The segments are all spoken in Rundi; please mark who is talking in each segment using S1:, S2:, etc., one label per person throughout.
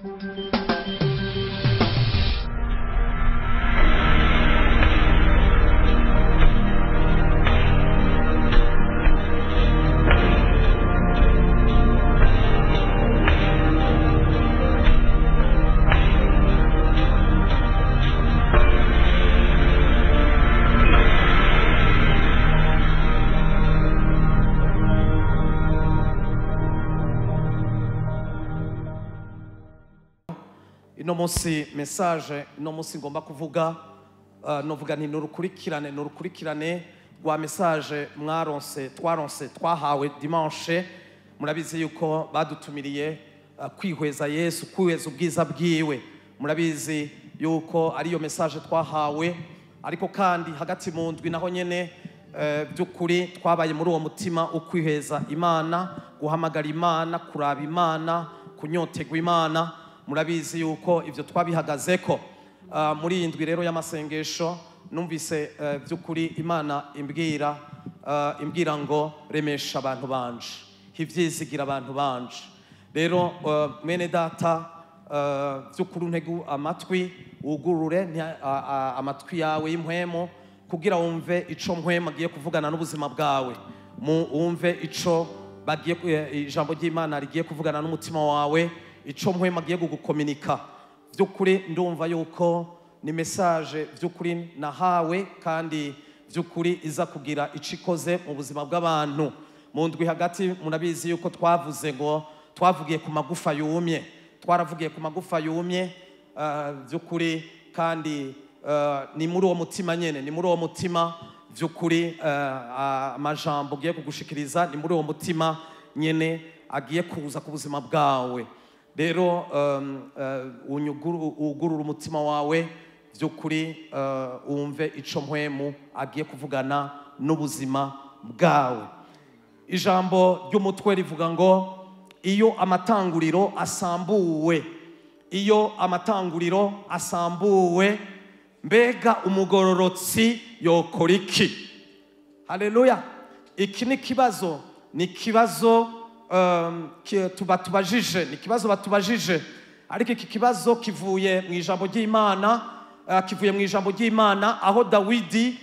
S1: Ino munsi message, ino munsi ngomba kuvuga, novuga nti nurukurikirane rwa message mwaronse, twaronse, twahawe dimanche. Murabizi yuko badutumiriye kwihweza Yesu, kwihweza ubwiza bwiwe. Murabizi yuko ariyo message twahawe, ariko kandi hagati mu ndwi naho nyene by'ukuri twabaye muri uwo mutima ukwihweza Imana, guhamagara Imana, kuraba Imana, kunyotegwa Imana. Murabizi yuko ivyo twabihagazeko. Muri indwi rero y'amasengesho numvise by'ukuri Imana imbwira ngo remesha abantu banje, ivyizigira abantu banje. Rero mwene data, by'ukuri ntegu amatwi, wugurure amatwi yawe y'impwemo kugira wumve ico mpwemo agiye kuvugana n'ubuzima bwawe, wumve ico bagiye ijambo ry'Imana rigiye kuvugana n'umutima wawe, ico mpwemo agiye kugukominika. By'ukuri ndumva yuko ni message by'ukuri nahawe kandi by'ukuri iza kugira icikoze mu buzima bw'abantu. Mu ndwi hagati murabizi yuko twavuze ngo twavugiye ku magufa yumye, twaravugiye ku magufa yumye by'ukuri, kandi ni muri uwo mutima nyene, ni muri uwo mutima by'ukuri amajambo ugiye kugushikiriza, ni muri uwo mutima nyene agiye kuza ku buzima bwawe. Rero ugurura umutima wawe by'ukuri, wumve ico mpwemu agiye kuvugana n'ubuzima bwawe. Ijambo ry'umutwe rivuga ngo iyo amatanguriro asambuwe, iyo amatanguriro asambuwe, mbega umugororotsi yokora iki? Haleluya. Iki ni kibazo, ni kibazo tubatubajije, ni kibazo batubajije, ariko iki kibazo kivuye mu ijambo ry'Imana, kivuye mu ijambo ry'Imana aho Dawidi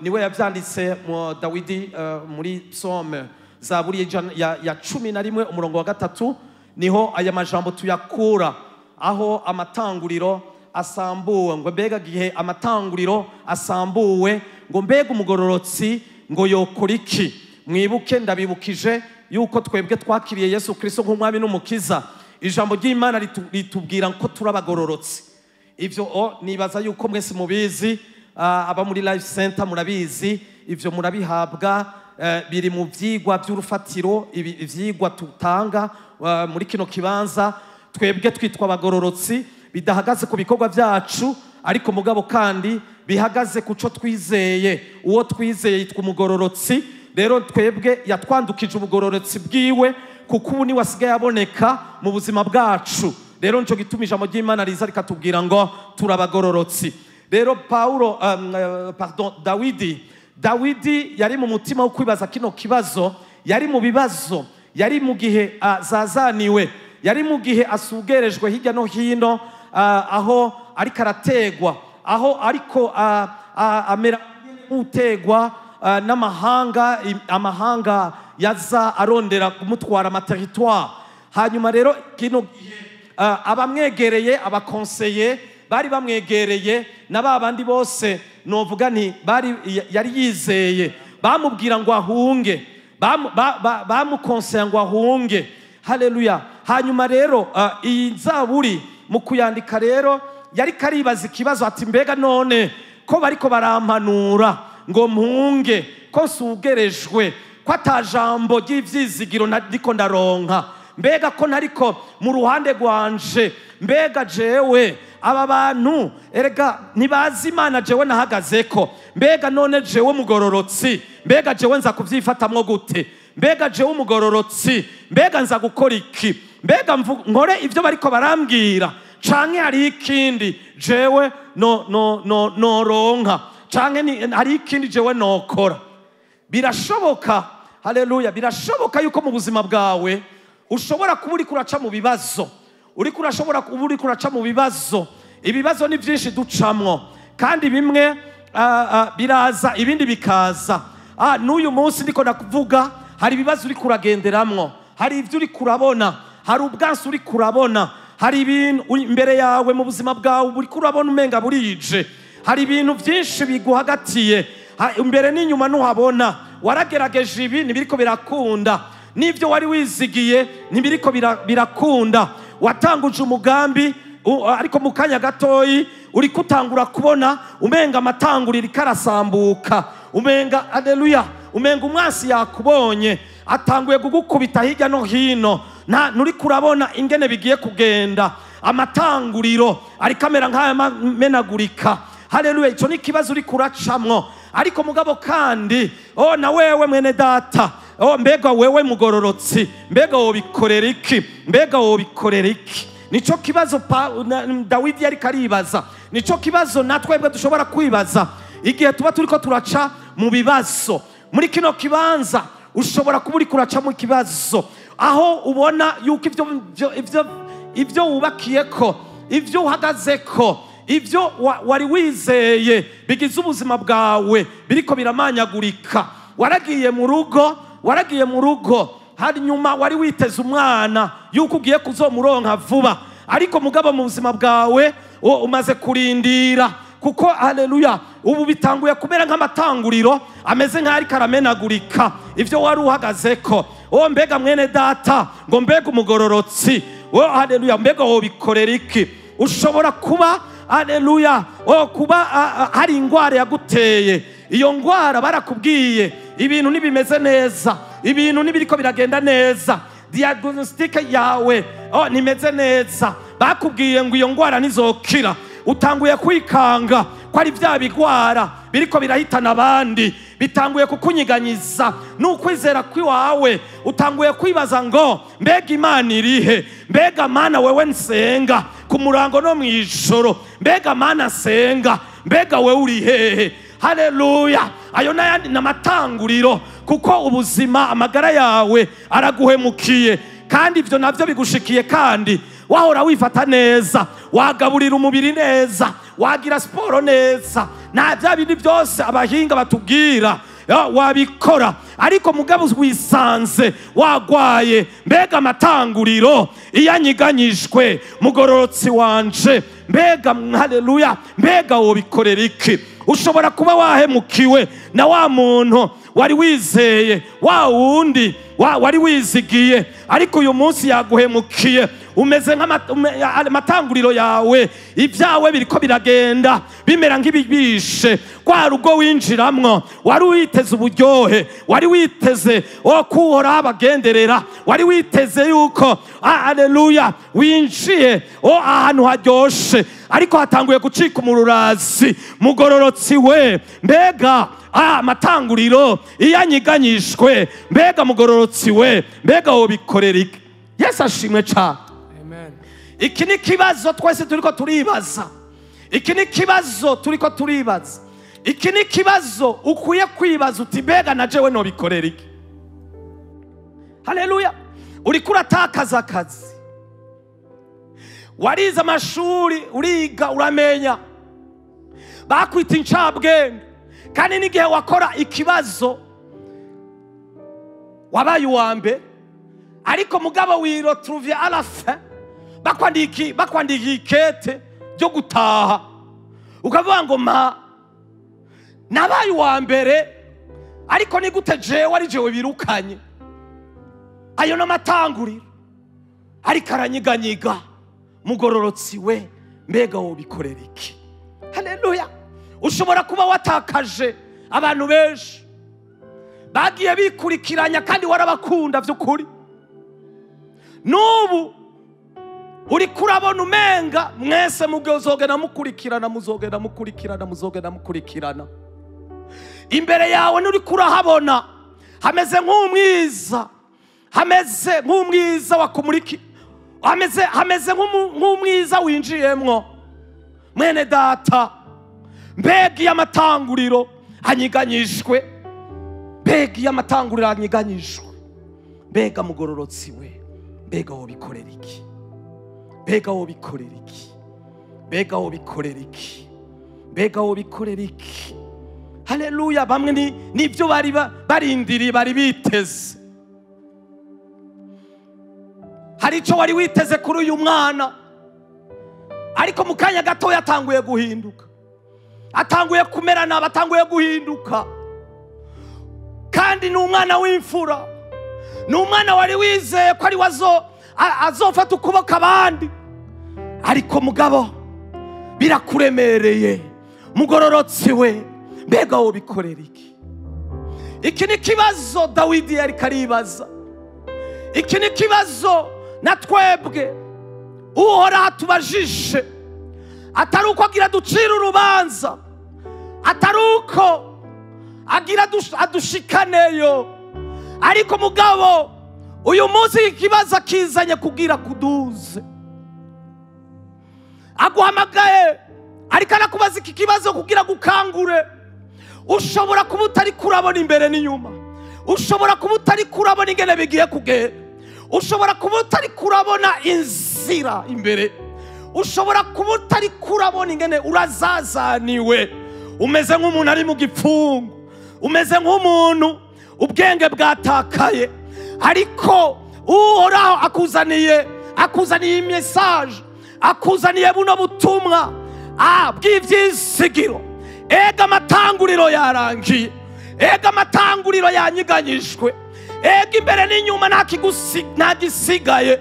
S1: niwe yavyanditse mu Dawidi muri Psalm Zaburi ya 11 umurongo wa 3, niho aya majambo tuyakura, aho amatanguriro asambuwe, ngo mbega gihe amatanguriro asambuwe, ngo mbega umugororotsi ngo yokora iki? Mwibuke, ndabibukije yuko twebwe twakiriye Yesu Kristo nk'umwami n'umukiza. Ijambo ry'Imana ritubwira ko turabagororotsi. Ivyo nibaza yuko mwese mubizi, aba muri Life Center murabizi, ivyo murabihabwa, biri mu vyigwa by'urufatiro, ivyigwa tutanga muri kino kibanza. Twebwe twitwa abagororotsi bidahagaze ku bikorwa byacu, ariko mugabo kandi bihagaze ku co twizeye. Uwo twizeye yitwa umugororotsi. Rero twebwe yatwandukije ubugororotsi bwiwe, kuko ubu ni wasigaye aboneka mu buzima bwacu. Rero nico gituma ijambo ry'Imana riza rikatubwira ngo turabagororotsi. Rero Paulo, pardon, Dawidi yari mu mutima wo kwibaza kino kibazo, yari mu bibazo, yari mu gihe azazaniwe, yari mu gihe asugerejwe hirya no hino, aho ariko arategwa, aho ariko amera nk'utegwa n'amahanga, amahanga yaza arondera kumutwara amaterritoire. Hanyuma rero kino gihe abamwegereye, abakonseye bari bamwegereye na babandi bose novuga nti bari yari yizeye, bamubwira ngo ahunge, bamukonseye ngo ahunge. Haleluya. Hanyuma rero iyi nzaburi mu kuyandika rero yari karibaza ikibazo ati mbega none ko bariko barampanura ngo mpunge, ko nsugerejwe, ko atajambo ry'ivyizigiro ndiko ndaronka, mbega ko ntariko mu ruhande rwanje, mbega jewe aba bantu erega ntibazi Imana jewe nahagazeko, mbega none jewe mugororotsi, mbega jewe nza kuvyifatamwo gute, mbega jewe umugororotsi, mbega nza gukora iki, mbega nkore ivyo bariko barambwira, canke hari ikindi jewe no no no noronka, canke hari ikindi jewe nokora. Birashoboka, haleluya, birashoboka yuko mu buzima bwawe Ushobora kuba uriko uraca mu bibazo, uriko urashobora kuba uriko uraca mu bibazo. Ibibazo ni byinshi ducamwo, kandi bimwe biraza ibindi bikaza. N'uyu munsi ndiko ndakuvuga, hari ibibazo uriko uragenderamwo, hari ibyo uriko urabona, hari ubwansi uriko urabona, hari ibintu imbere yawe mu buzima bwawe uriko urabona umenga burije, hari ibintu byinshi biguhagatiye imbere n'inyuma ntuhabona. Waragerageje ibi ntibiriko birakunda, n'ibyo wari wizigiye ntibiriko birakunda. Watanguje umugambi ariko mu kanya gatoyi uriko utangura kubona umenga amatanguriro ikarasambuka, umenga haleluya, umenga umwansi yakubonye atanguye kugukubita hirya no hino, nturiko urabona ingene bigiye kugenda. Amatanguriro ariko amera nk'ayamenagurika. Haleluya, ico ni ikibazo uriko uracamwo. Ariko mugabo kandi na wewe mwene data, mbega wewe mugororotsi, mbega wobikorera iki? Mbega wobikorera iki? Nico kibazo Dawidi yariko aribaza, nico kibazo natwebwe dushobora kwibaza igihe tuba turiko turaca mu bibazo. Muri kino kibanza ushobora kuba uriko uraca mu kibazo aho ubona yuko ibyo wubakiyeko, ibyo uhagazeko, ibyo wari wizeye bigize ubuzima bwawe biriko biramanyagurika. Waragiye mu rugo, waragiye mu rugo hanyuma wari witeze umwana yuko ugiye kuzomuronka vuba, ariko mugabo mu buzima bwawe umaze kurindira, kuko haleluya ubu bitanguye kumera nk'amatanguriro ameze nk'ari karamenagurika ivyo wari uhagazeko. Mbega mwene data, ngo mbega umugororotsi, haleluya, mbega wobikorera iki? Ushobora kuba haleluya kuba hari ingwara yaguteye. Iyo ngwara barakubwiye ibintu ntibimeze neza, ibintu ntibiriko biragenda neza, diagnostic yawe ntimeze neza, bakubwiye ngo iyo ngwara ntizokira. Utanguye kwikanga ko ari bya bigwara biriko birahitana abandi, bitanguye kukunyiganyiza n'ukwizera kwiwawe. Utanguye kwibaza ngo mbega Imana irihe? Mbega Mana wewe nsenga ku murango no mw'ijoro, mbega Mana nsenga, mbega wewe uri hehe? Haleluya, ayo n'ayandi n'amatanguriro, kuko ubuzima amagara yawe araguhemukiye, kandi ivyo navyo bigushikiye, kandi wahora wifata neza, wagaburira umubiri neza, wagira siporo neza, na bya bindi byose abahinga batubwira wabikora, ariko mugabo wisanze wagwaye. Mbega amatanguriro iyanyiganyijwe, mugororotsi wanje, mbega haleluya, mbega wobikorera iki? Ushobora kuba wahemukiwe na wa muntu wari wizeye, wa wundi wari wizigiye, ariko uyu munsi yaguhemukiye. Umeze nk'amatanguriro yawe, ibyawe biriko biragenda bimera nk'ibibishe. Kwa rugo winjiramwo wari witeze uburyohe, wari witeze kuhora abagenderera, wari witeze yuko haleluya winjiye ahantu haryoshe, ariko hatanguye gucika umururazi. Mugororotsi we, mbega amatanguriro iyanyiganyijwe, mbega mugororotsi we, mbega wobikorera iki? Yesu ashimwe cyane.
S2: Amen.
S1: Iki ni kibazo twese turiko turibaza, iki ni kibazo turiko turibaza, iki ni kibazo ukwiye kwibaza uti mbega na jewe nobikorera iki? Haleluya, uriko uratakaza akazi, warize amashuri, uriga, uramenya, bakwita incabwenge, kandi n'igihe wakora ikibazo wabaye uwa mbere, ariko mugabo wiretrouve à la fin bakwandikiye ikete ryo gutaha, ukavuga ngo ma nabaye uwa mbere, ariko ni gute jewe ari jewe birukanye? Ayo n'amatanguriro ariko aranyiganyiga. Mugororotsi we, mbega wobikorera iki? Haleluya, ushobora kuba watakaje abantu benshi bagiye bikurikiranya, kandi warabakunda by'ukuri. N'ubu uriko urabona umenga mwese muzogenda mukurikirana, muzogenda mukurikirana, muzogenda mukurikirana. Imbere yawe nuriko urahabona hameze nk'umwiza, hameze nk'umwiza wakumuriki, hameze nk'umwiza winjiyemwo. Mwene data, mbega iyo amatanguriro anyiganyijwe, mbega iyo amatanguriro anyiganyijwe, mbega mugororotsi we, Mbega wobikorera iki? Mbega wobikorera iki? Mbega wobikorera iki? Mbega wobikorera iki? Haleluya. Bamwe nibyo bari barindiriye, bari biteze. Hari icyo wari witeze kuri uyu mwana, ariko mu kanya gato yatanguye guhinduka, atanguye kumera nabi, atanguye guhinduka. Kandi ni umwana w'imfura, ni umwana wari wizeye ko ari azofata ukuboko abandi, ariko mugabo birakuremereye, mugororotsi we, mbega wobikorera iki? Iki ni kibazo Dawidi yari karibaza. Iki ni kibazo na twebwe Uhoraho atubajije. Atari uko agira ducira urubanza, atari uko agira adushikaneyo, ariko mugabo uyu munsi ikibazo akizanye kugira kuduze. Aguhamagaye ariko arakubaza iki kibazo kugira gukangure. Ushobora kuba utari kurabona imbere n'inyuma, ushobora kuba utari kurabona ingene bigiye kugenda, ushobora kuba utari kurabona inzira imbere, ushobora kuba utari kurabona ingene urazazaniwe, umeze nk'umuntu ari mu gipfungu, umeze nk'umuntu ubwenge bwatakaye, ariko Uhoraho akuzaniye message, akuzaniye buno butumwa bw'ivyizigiro. Ega amatanguriro yarangiye, ega amatanguriro yanyiganyijwe, ega imbere n'inyuma ntagisigaye,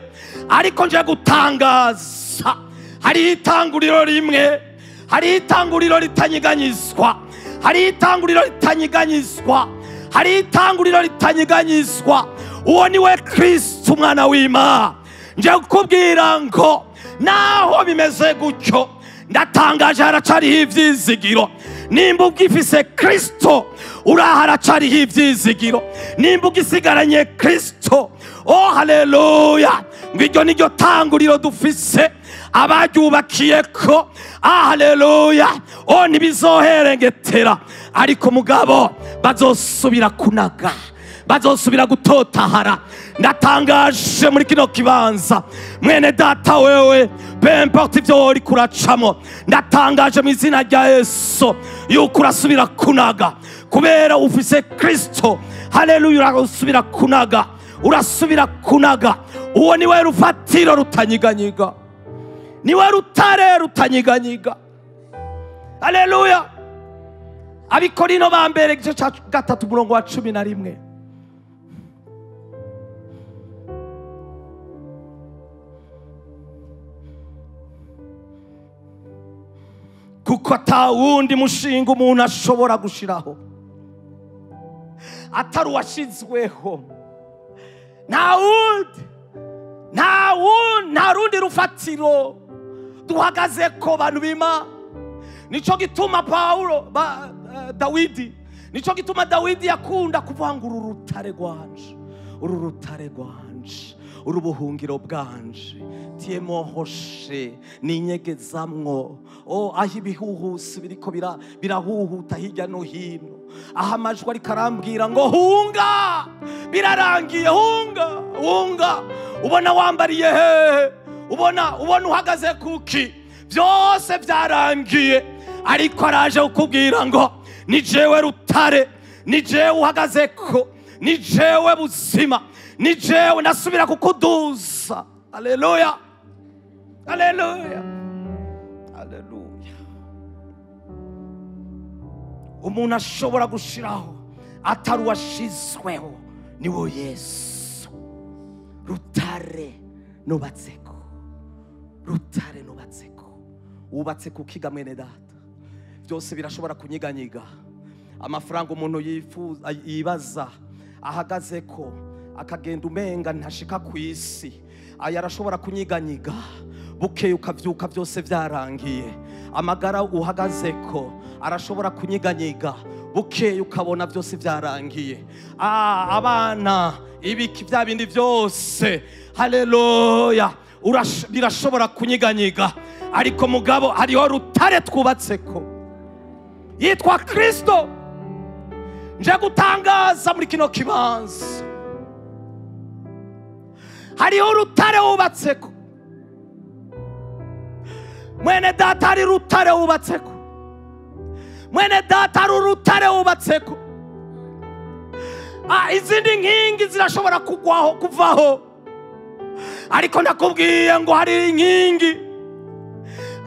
S1: ariko nje gutangaza hari itanguriro rimwe, hari itanguriro ritanyiganyizwa, hari itanguriro ritanyiganyizwa, hari itanguriro ritanyiganyizwa. Uwo ni we Kristo umwana w'Imana. Nje kukubwira ngo naho bimeze gutyo, ndatangaje haracariho ivyizigiro. Nimba ugifise Kristo uraha haracariho ivyizigiro. Nimba ugisigaranye Kristo, oh haleluya, ngo iryo niryo tanguriro dufise abaryubakiye ko, haleluya, oh ntibizoherengetera, ariko mugabo bazosubira kunaga, bazosubira gutotahara. Ndatangaje muri kino kibanza, mwene data wewe, peu importe ivyo uri kuracamo, ndatangaje mu izina rya Yesu yuko urasubira kunaga kubera ufise Kristo. Haleluya, urasubira kunaga, urasubira kunaga. Uwo ni we rufatiro rutanyiganyiga, ni we rutare rutanyiganyiga. Haleluya. Abikorino ba mbere igice ca 3 umurongo wa 11. Kuko atawundi mushinga umuntu ashobora gushiraho atari uwashizweho. Nta wundi, nta rundi rufatiro duhagaze ko bantu b'Imana. Nico gituma Paulo Dawidi, nico gituma Dawidi yakunda kuvuga ngo uru rutare rwanje, uru rutare rwanje, uru buhungiro bwanje, tiemohoshe ninyegezamwo. Oh, aho ibihuhusi biriko birahuhuta hirya no hino, aho amajwi ariko arambwira ngo hunga, birarangiye, hunga, hunga. Ubona wambariye hehe? Ubona uhagaze kuki? Byose byarangiye, ariko araje kukubwira ngo ni jewe rutare, ni jewe uhagaze ko, ni jewe buzima, ni jewe ndasubira kukuduza. Haleluya, haleluya, haleluya. Umuntu ashobora gushiraho atari uwashizweho ni wo Yesu. Rutare nubatseko, rutare nubatseko. Wubatse kukiga mwene data, byose birashobora kunyiganyiga. Amafaranga umuntu yifuza yibaza ahagaze ko akagenda umenga ntashika ku isi, aya arashobora kunyiganyiga. Bukeye ukavyuka byose byarangiye. Amagara uhagaze ko arashobora kunyiganyiga, bukeye ukabona byose byarangiye. Abana ibiki bya bindi byose, haleluya, birashobora kunyiganyiga, ariko mugabo hariho rutare twubatse ko yitwa Kristo. Nje gutangaza muri kino kibanza, Hariho urutare wubatseko. Mwene data hari urutare wubatseko. Mwene data hari urutare wubatseko. Izindi nkingi zirashobora kugwaho, kuvaho, ariko ndakubwiye ngo hari inkingi.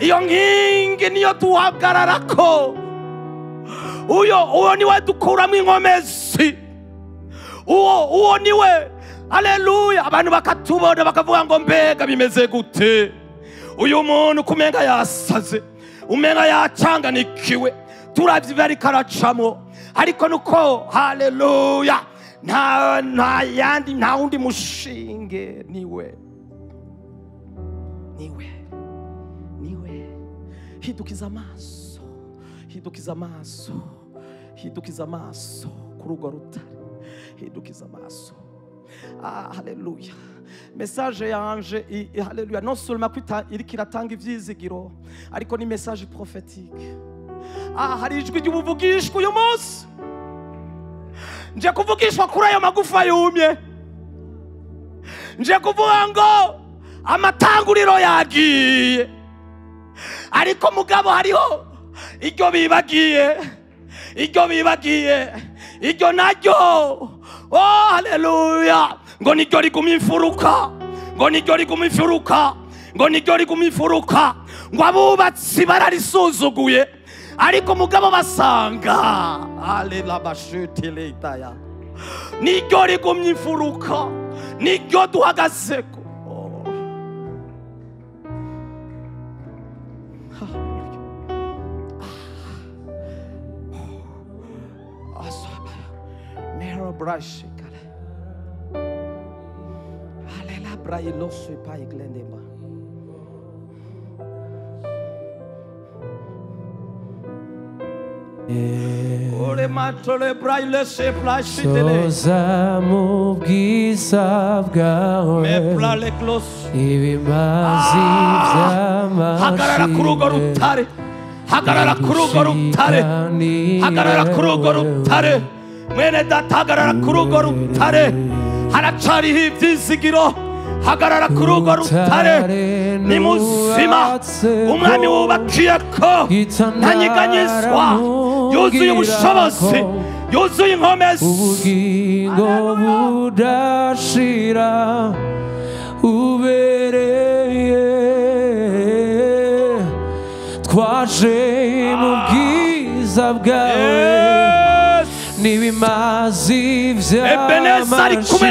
S1: Iyo nkingi niyo tuhagararako. Uwo niwe dukuramo inkomezi. Uwo niwe, haleluya. Abantu bakatubona bakavuga ngo mbega bimeze gute, uyu muntu kumenga yasaze, umenga yacanganikiwe, turavye ariko aracamo. Ariko nuko, haleluya, nta yandi, nta wundi mushinge, niwe, niwe, niwe. Hidukiza amaso, hidukiza amaso, hidukiza amaso kuri urwo rutare, hidukiza amaso. Haleluya. Message yanje, haleluya, non seulement ko iriko iratanga ivyizigiro, ariko ni message prophétique. Hari ijwi ry'ubuvugishwa uyu munsi. Nje kuvugishwa kuri ayo magufa yumye. Nje kuvuga ngo amatanguriro yagiye, ariko mugabo hariho iryo bibagiye, iryo bibagiye, iryo naryo. Oh, haleluya. Ngo niryo riguma imfuruka, ngo niryo riguma imfuruka, ngo niryo riguma imfuruka. Ngo abubatsi bararisuzuguye, ariko mugabo basanga alelabashutilitaya, niryo rigumye imfuruka, niryo duhagazeko.
S2: Soza mu bwiza bwawe, ibimazi by'amashimwe.
S1: Hagarara kuri urwo rutare, hagarara kuri urwo rutare, hagarara kuri urwo rutare. Mwene data, hagarara kuri urwo rutare. Haracariho ivyizigiro. Hagarara kuri urwo rutare. Ni muzima, umwami wubakiye ko ntanyeganyezwa, yuzuye ubushobozi, yuzuye inkomezi.
S2: Ubugingo budashira ubereye, twaje mu bwiza bwawe, n'ibimazi by'amashimwe.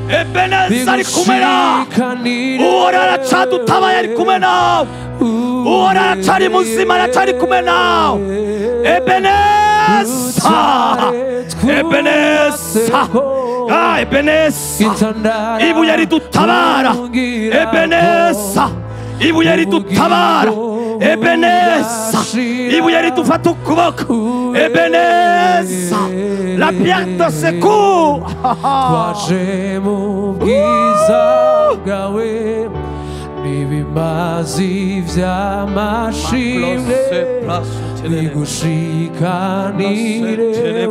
S1: Ebeneza ari kumwe nawe. Uhora aracadutabaye ari kumwe nawe. Uhora aracari muzima aracari kumwe nawe. Ebeneza, Ebeneza, Ebeneza, ibuye ridutabara. Ebeneza, ibuye ridutabara. Ebeneza, ibuye ridufata ukuboko. Ebeneza, la pierre de secours.
S2: Twaje mu bwiza bwawe, n'ibimazi by'amashimwe, bigushikanire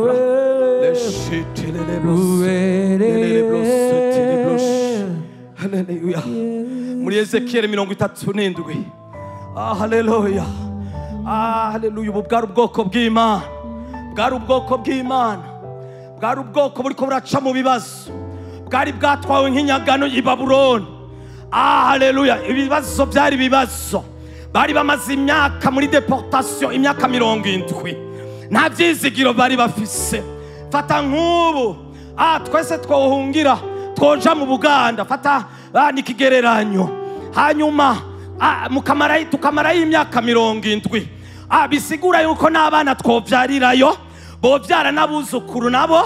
S2: ubereye.
S1: Haleluya. Muri Ezekiel 37. Haleluya. Haleluya. Ubu bwari ubwoko bw'Imana, bwari ubwoko bw'Imana, bwari ubwoko buriko buraca mu bibazo, bwari bwatwawe nk'inyagano i Babuloni. Haleluya. Ibibazo byari ibibazo. Bari bamaze imyaka muri deportation, imyaka 70. Nta vyizigiro bari bafise. Fata nk'ubu, twese twohungira, twoja mu Buganda. Fata n'ikigereranyo. Hanyuma tukamarayo imyaka 70. Bisigura yuko n'abana twovyarirayo, bovyara n'abuzukuru nabo,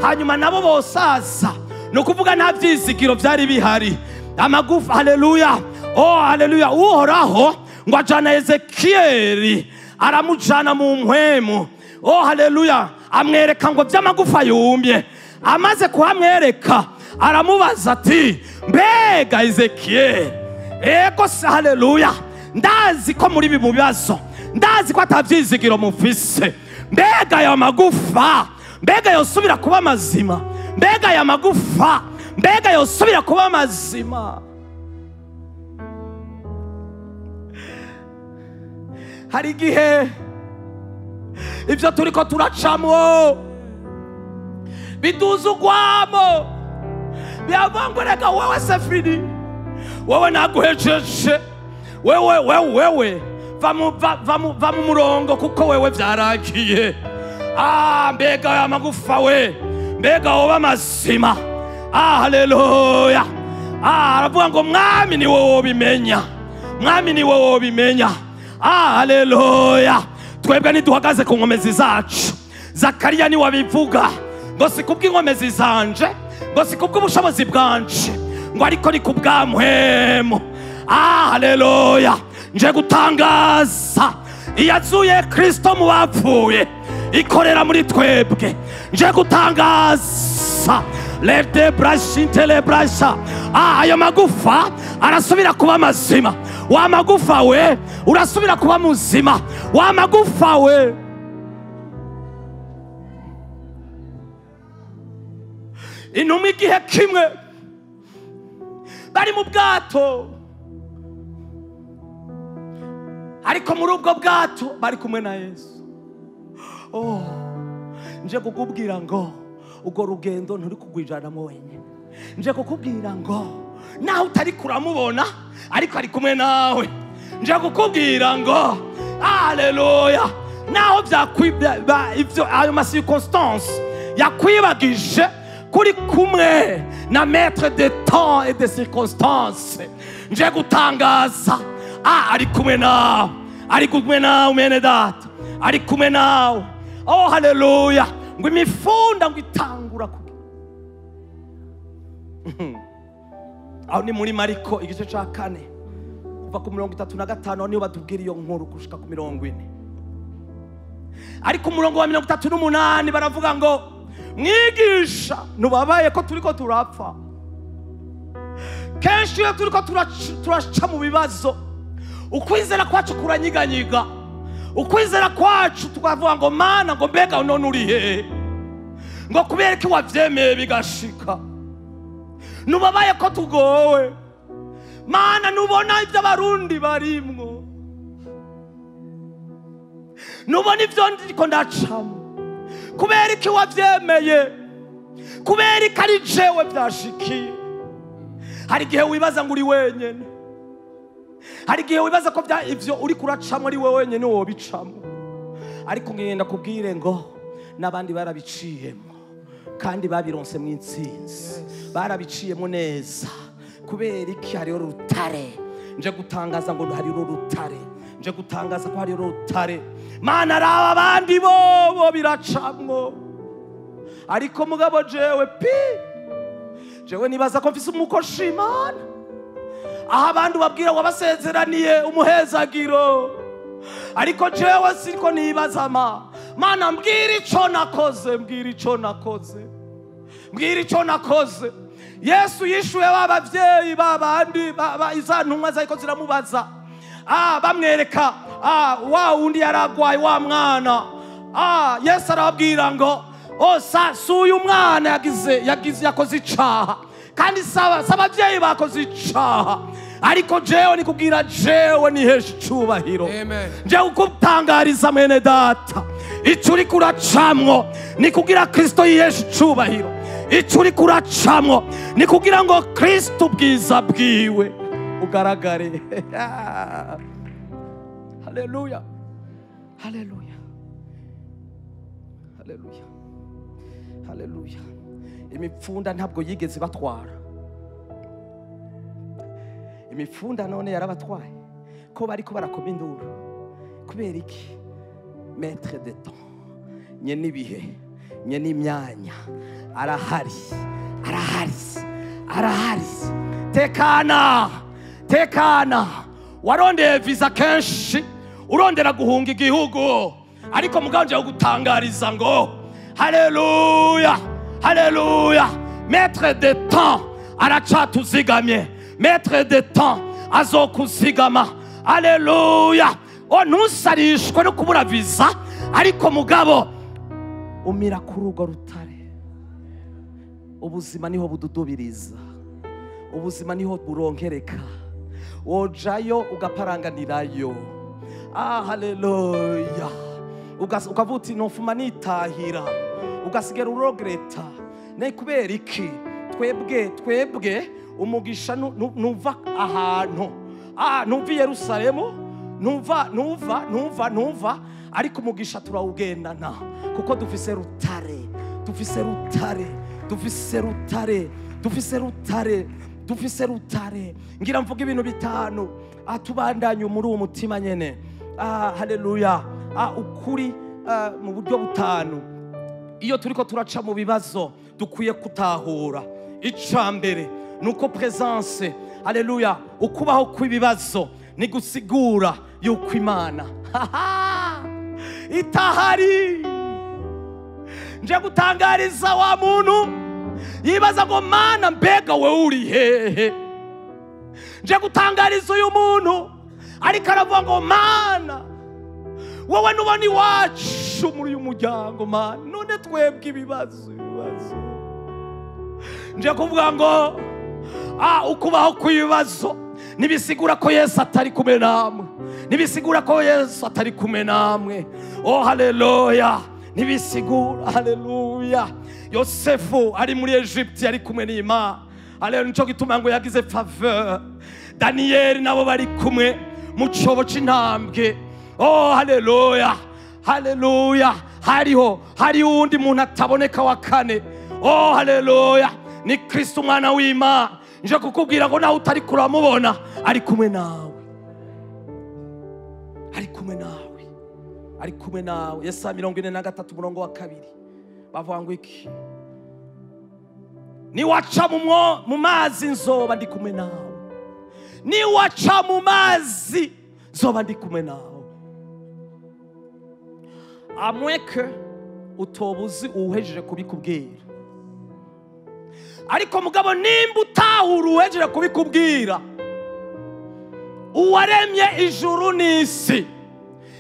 S1: hanyuma nabo bosaza. Ni ukuvuga nta vyizigiro vyari bihari. Amagufa, haleluya. Oh, haleluya. Uhoraho ngo ajana Ezekieli, aramujana mu mpwemu. Oh, haleluya. Amwereka ngo vy'amagufa yumye. Amaze kuhamwereka, aramubaza ati mbega Ezekieli, ego se, haleluya, ndazi ko muri ibi bibazo, ndazi ko atavyizigiro mufise. Mbega aya magufa, mbega yosubira kuba mazima, mbega aya magufa, Mbega yosubira kuba mazima? Hari igihe ibyo turiko turacamwo biduza ugwamo, biravuga reka wewe c'est fini, wewe naguhejeje, wewe wewe wewe va mu murongo kuko wewe vyaragiye. Ah, mbega amagufa we, mbega woba mazima. Ah, haleluya. Ah, aravuga ngo mwami ni wowe ubimenya, mwami ni wowe ubimenya. Ah, haleluya. Twebwe ntiduhagaze ku nkomezi zacu. Zakariya ni wabivuga ngo si kubw'inkomezi zanje, ngo si kubw'ubushobozi bwanje, ngo ariko ni kubwa mpwemu. Ah, haleluya. Nje gutangaza iyazuye Kristo mu bapfuye ikorera muri twebwe. Nje gutangaza lete brashintele brasha. Ah, ayo magufa arasubira kuba mazima. Wa magufa we urasubira kuba muzima. Wa magufa we. Intumwa igihe kimwe bari mu bwato, ariko muri ubwo bwato bari kumwe na Yesu. Oh, nje kukubwira ngo ubwo rugendo nturi kugwijanamo wenyine. Nje kukubwira ngo nawe utari kuramubona ariko ari kumwe nawe. Nje kukubwira ngo haleluya, naho byakwibya ivyo ayo ma circonstance yakwibagije kuri kumwe na maître de temps et de circonstances. Nje gutangaza, ah, ari kumwe nawe, ari kumwe nawe mwene data, ari kumwe nawe. Oh, haleluya. Ngo imifunda ngo itangura kugira. Aho ni muri Mariko igice ca 4 kuva ku 35 niyo batubwira iyo nkuru gushika ku 40. Ariko umurongo wa 38 baravuga ngo mwigisha nubabaye ko turiko turapfa. Kenshi iyo turiko turaca mu bibazo, ukwizera kwacu kuranyiganyiga. Ukwizera kwacu tukavuga ngo mana, ngo mbega none uri hehe, ngo kubera ko wavyemeye bigashika. Nubabaye ko tugowe mana, nubona ivyo abarundi barimwo, nubona ivyo ndiko ndacamo, kubera iki wavyemeye, kubera iki ari jewe vyashikiye. Hari igihe wibaza ngo uri wenyene, hari igihe wibaza ko ivyo uri kuracamo ari wewe wenyene wobicamo, ariko ngenda kubwire ngo n'abandi barabiciyemo kandi babironse mu intsinzi, barabiciyemo neza. Kubera iki? Hariho rutare. Nje gutangaza ngo hariho rutare, nje gutangaza ko hariho rutare. Mana, raba abandi bobo biracamwo, ariko mugabo jewe pi, jewe nibaza ko mfise umukoshi Imana. Aho abandi babwira wabasezeraniye umuhezagiro, ariko jewe siko nibaza ma Mana, mbwira ico nakoze, mbwira ico nakoze, mbwira ico nakoze. Yesu yishuye babavyeyi babandi iza ntumwa zariko ziramubaza, ah, bamwereka ah, wa wundi yaragwaye wa mwana. Ah, Yesu arababwira ngo oh, si uyu mwana yagize yakoze icaha, kandi saba abavyeyi bakoze icaha, ariko jewe nikubwira jewe nihesha icubahiro. Nje kugutangariza mwene data, ico uriko uracamwo ni kugira Kristo yiheshe icubahiro. Ico uriko uracamwo ni kugira ngo Kristo ubwiza bwiwe ugaragare. Haleluya, haleluya, haleluya, haleluya. Imipfunda ntabwo yigeze batwara. Imipfunda none yarabatwaye ko bariko barakoma induru. Kubera iki? Maître de temps, nye n'ibihe, nye n'imyanya, arahari, arahari, arahari. Tekana, tekana. Warondeye visa kenshi, urondera guhunga igihugu, ariko muganje gutangariza ngo haleluya, haleluya. Maître de temps aracatuzigamye, maître de temps azokuzigama. Haleluya. O ntusarishwe no kubura visa, ariko mugabo umira kuri urwo rutare, Ubuzima niho bududubiriza, ubuzima niho buronkereka, wojayo ugaparanganirayo. Ah, haleluya. Ukavuga uti nofuma nitahira, ugasigara urogreta. Ne kubera iki? Twebwe umugisha nuva ahantu, nuva i Yerusalemu, nuva, ariko umugisha turawugendana kuko dufise rutare, dufise rutare, dufise rutare, dufise rutare, dufise rutare. Ngira mvuga ibintu bitanu atubandanye muri uwo mutima nyene. Haleluya. Ukuri mu buryo butanu iyo turiko turaca mu bibazo dukwiye kutahura. Icambere nuko presence, haleluya, ukubaho kw'ibibazo ni gusigura yuko Imana itahari. Nje gutangariza wa muntu yibaza ngo Mana mbega we uri hehe. Nje gutangariza uyu muntu ariko aravuga ngo Mana wowe nubona iwacu muri uyu muryango, Mana none twebwe ibibazo. Nje kuvuga ngo ukubaho kw'ibibazo nibisigura ko Yesu atari kumwe namwe, nibisigura ko Yesu atari kumwe namwe. Oh haleluya, nibisigura. Haleluya. Yosefu ari muri Egypte ari kumwe n'Imana. Haleluya, nico gituma ngo yagize faveur. Daniel nabo bari kumwe mu cobo c'intambwe. Oh haleluya, haleluya. Hariho hari undi muntu ataboneka wa kane. Oh haleluya, ni Kristo umwana w'Imana. Nje kukubwira ngo nawe utari kuramubona ari kumwe nawe, ari kumwe nawe, ari kumwe nawe. Yesaya 43 murongo wa 2 bavuga ngo iki? Niwaca mu mazi nzoba ndi kumwe nawe, niwaca mu mazi nzoba ndi kumwe nawe. Amweke utobuzi uhejeje kubikubwira, ariko mugabo nimba utahura uhejeje kubikubwira, uwaremye ijuru n'isi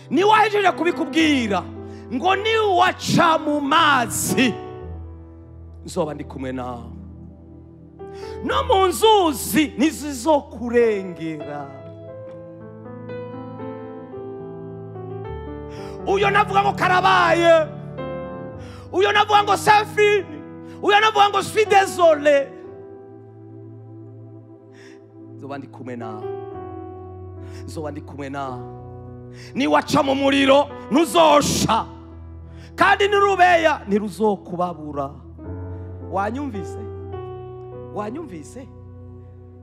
S1: ni wahejeje kubikubwira ngo niwaca mu mazi nzoba ndi kumwe nawe, no mu nzuzi ntizizokurengera. Uyo navuga ngo karabaye, uyo navuga ngo c'est fini, uyo navuga ngo suis désolé, nzoba ndi kumwe nawe, nzoba ndi kumwe nawe. Niwaca mu muriro ntuzosha, kandi nirubeya ntiruzokubabura. Wanyumvise? Wanyumvise?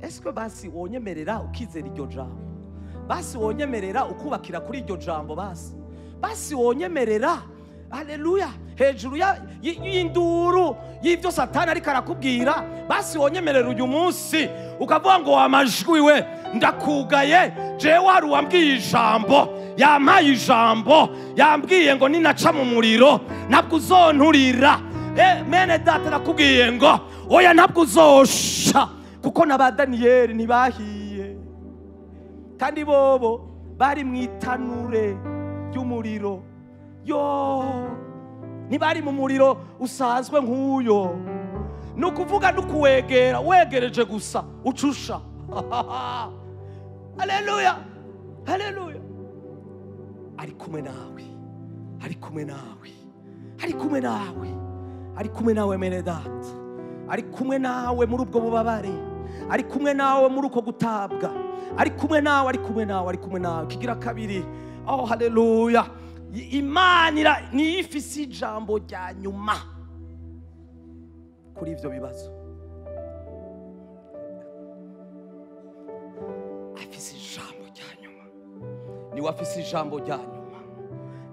S1: Eske basi wonyemerera ukizera iryo jambo? Basi wonyemerera ukubakira kuri iryo jambo? Basi wonyemerera, haleluya, hejuru y'induru y'ibyo Satani ariko arakubwira, basi wonyemerera uyu munsi ukavuga ngo amajwi we ndakugaye, jewe wari wambwiye ijambo, yampaye ijambo, yambwiye ngo ninaca mu muriro ntabwo uzonturira. Mene data nakubwiye ngo oya ntabwo uzosha, kuko na ba Daniyeli ntibahiye, kandi bobo bari mu itanure ry'umuriro. Yo ntibari mu muriro usanzwe nk'uyo, ni ukuvuga nukuwegera, wegereje gusa ucusha. Haleluya, haleluya. Ari kumwe nawe, ari kumwe nawe, ari kumwe nawe, ari kumwe nawe mene data, ari kumwe nawe muri ubwo bubabare, ari kumwe nawe muri uko gutabwa, ari kumwe nawe, ari kumwe nawe, ari kumwe nawe. Kigira kabiri, oh haleluya, Imana niyo ifise ijambo rya nyuma kuri ivyo bibazo. Afise ijambo rya nyuma, niwe afise ijambo rya nyuma,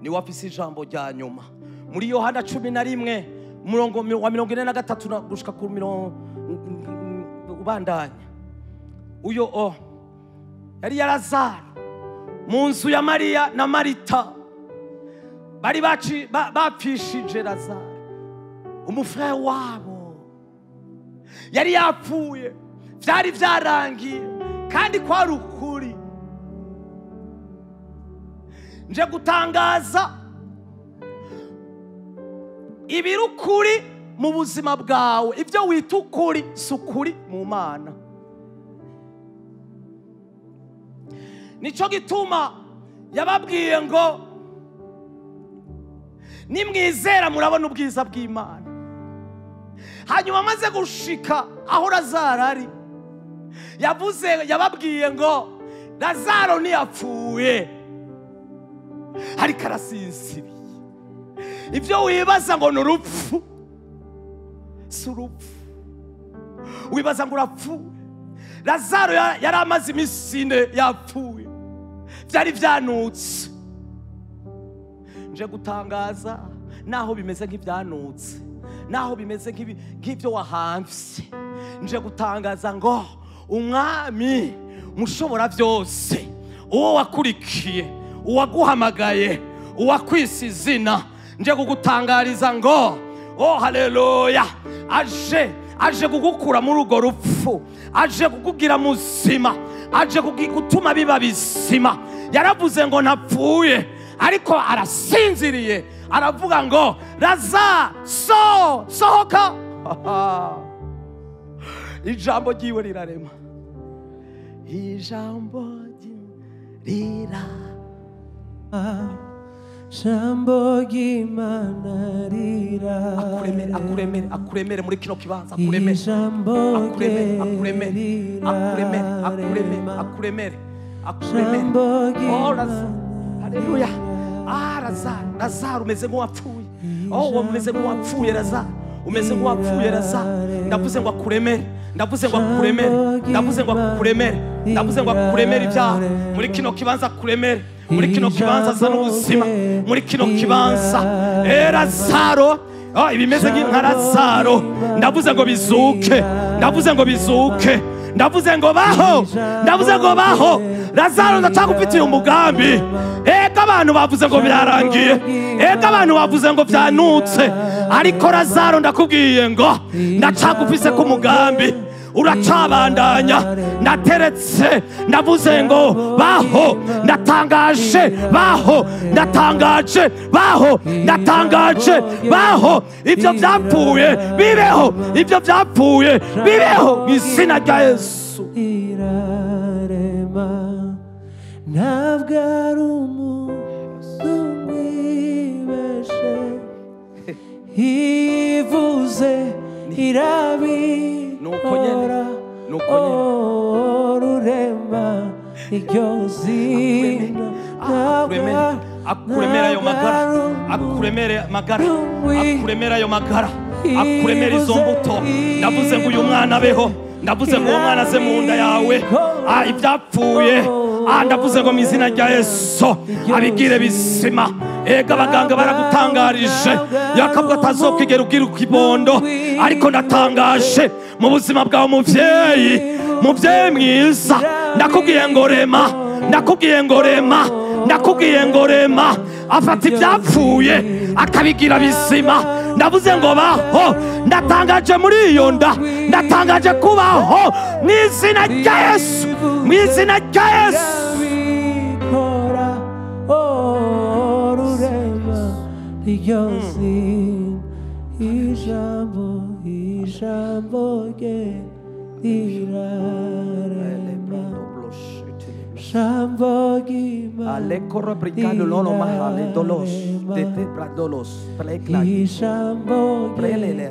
S1: niwe afise ijambo rya nyuma. Muri Yohana 11 murongo wa 43 gushika ku mirongo ubandanya, uyo yari Lazaro mu nzu ya Mariya na Marita, bari bapfishije Lazaro umufrere wabo, yari yapfuye, vyari vyarangiye, kandi kwari ukuri. Nje gutangaza ibirukuri mu buzima bwawe, ibyo wita ukuri si ukuri mu Mana. Nico gituma yababwiye ngo nimwizera murabona ubwiza bw'Imana. Hanyuma amaze gushika aho Lazaro ari, yavuze, yababwiye ngo Lazaro ntiyapfuye ariko arasinziriye. Ibyo wibaza ngo ni urupfu si urupfu, wibaza ngo urapfuye. Lazaro yari amaze iminsi 4 yapfuye, byari byanutse. Nje gutangaza naho bimeze nk'ibyanutse, naho bimeze nk'ibyo wahamvye, nje gutangaza ngo umwami mushobora byose, uwo wakurikiye, uwaguhamagaye, uwakwisa izina, nje kugutangariza ngo oh haleluya, aje kugukura muri urwo rupfu, aje kukugira muzima, aje gutuma biba bizima. Yaravuze ngo ntapfuye ariko arasinziriye, aravuga ngo Lazaro sohoka. Ijambo ryiwe rirarema, ijambo rira,
S2: Jambo ry'Imana rira,
S1: akuremere, akuremere, akuremere muri kino kibanza, akuremere, akuremere, akuremere, akuremere, akuremere, akuremere, akuremere. Oh Lazaro, haleluya. Ah Lazaro, Lazaro umeze nk'uwapfuye. Oh umeze nk'uwapfuye Lazaro, umeze nk'uwapfuye Lazaro. Ndavuze ngo akuremere, ndavuze ngo akuremere, ndavuze ngo akuremere, ndavuze ngo akuremere ibyaha muri kino kibanza, akuremere muri kino kibanza, azana ubuzima muri kino kibanza. Lazaro, ibimeze nka Lazaro, ndavuze ngo bizuke, ndavuze ngo bizuke, ndavuze ngo baho, ndavuze ngo baho. Lazaro ndacagufitiye umugambi. Ega abantu bavuze ngo byarangiye, ega abantu bavuze ngo byanutse, ariko Lazaro ndakubwiye ngo ndacagufise ku mugambi, uracabandanya. Ndateretse, ndavuze ngo baho, ndatangaje baho, ndatangaje baho, ndatangaje baho. Ibyo byapfuye bibeho, ibyo byapfuye bibeho mu izina rya Yesu.
S2: Irarema, ntabwo ari umuntu wibeshe, ivuze irabikora. Rurema iryo zina,
S1: akuremera ayo magara, akuremere magara, akuremera ayo magara, akuremera izo mbuto. Ndavuze ngo uyu mwana abeho, ndavuze ngo uwo mwana aze mu nda yawe. Ibyapfuye, ndavuze ngo mu izina rya Yesu abigire bizima. Ega abaganga baragutangarije yakavuga atazokwigera ugira ikibondo, ariko ndatangaje mu buzima bwawe muvyeyi, muvyeyi mwiza, ndakubwiye ngo rema, ndakubwiye ngo rema, ndakubwiye ngo rema. Afata ibyapfuye akabigira bizima. Ndavuze ngo baho, ndatangaje muri iyo nda, ndatangaje kubaho mu izina rya Yesu, mu izina rya Yesu.
S2: Ijambo, ijambo rye rirarema, jambo ry'Imana ijambo rye.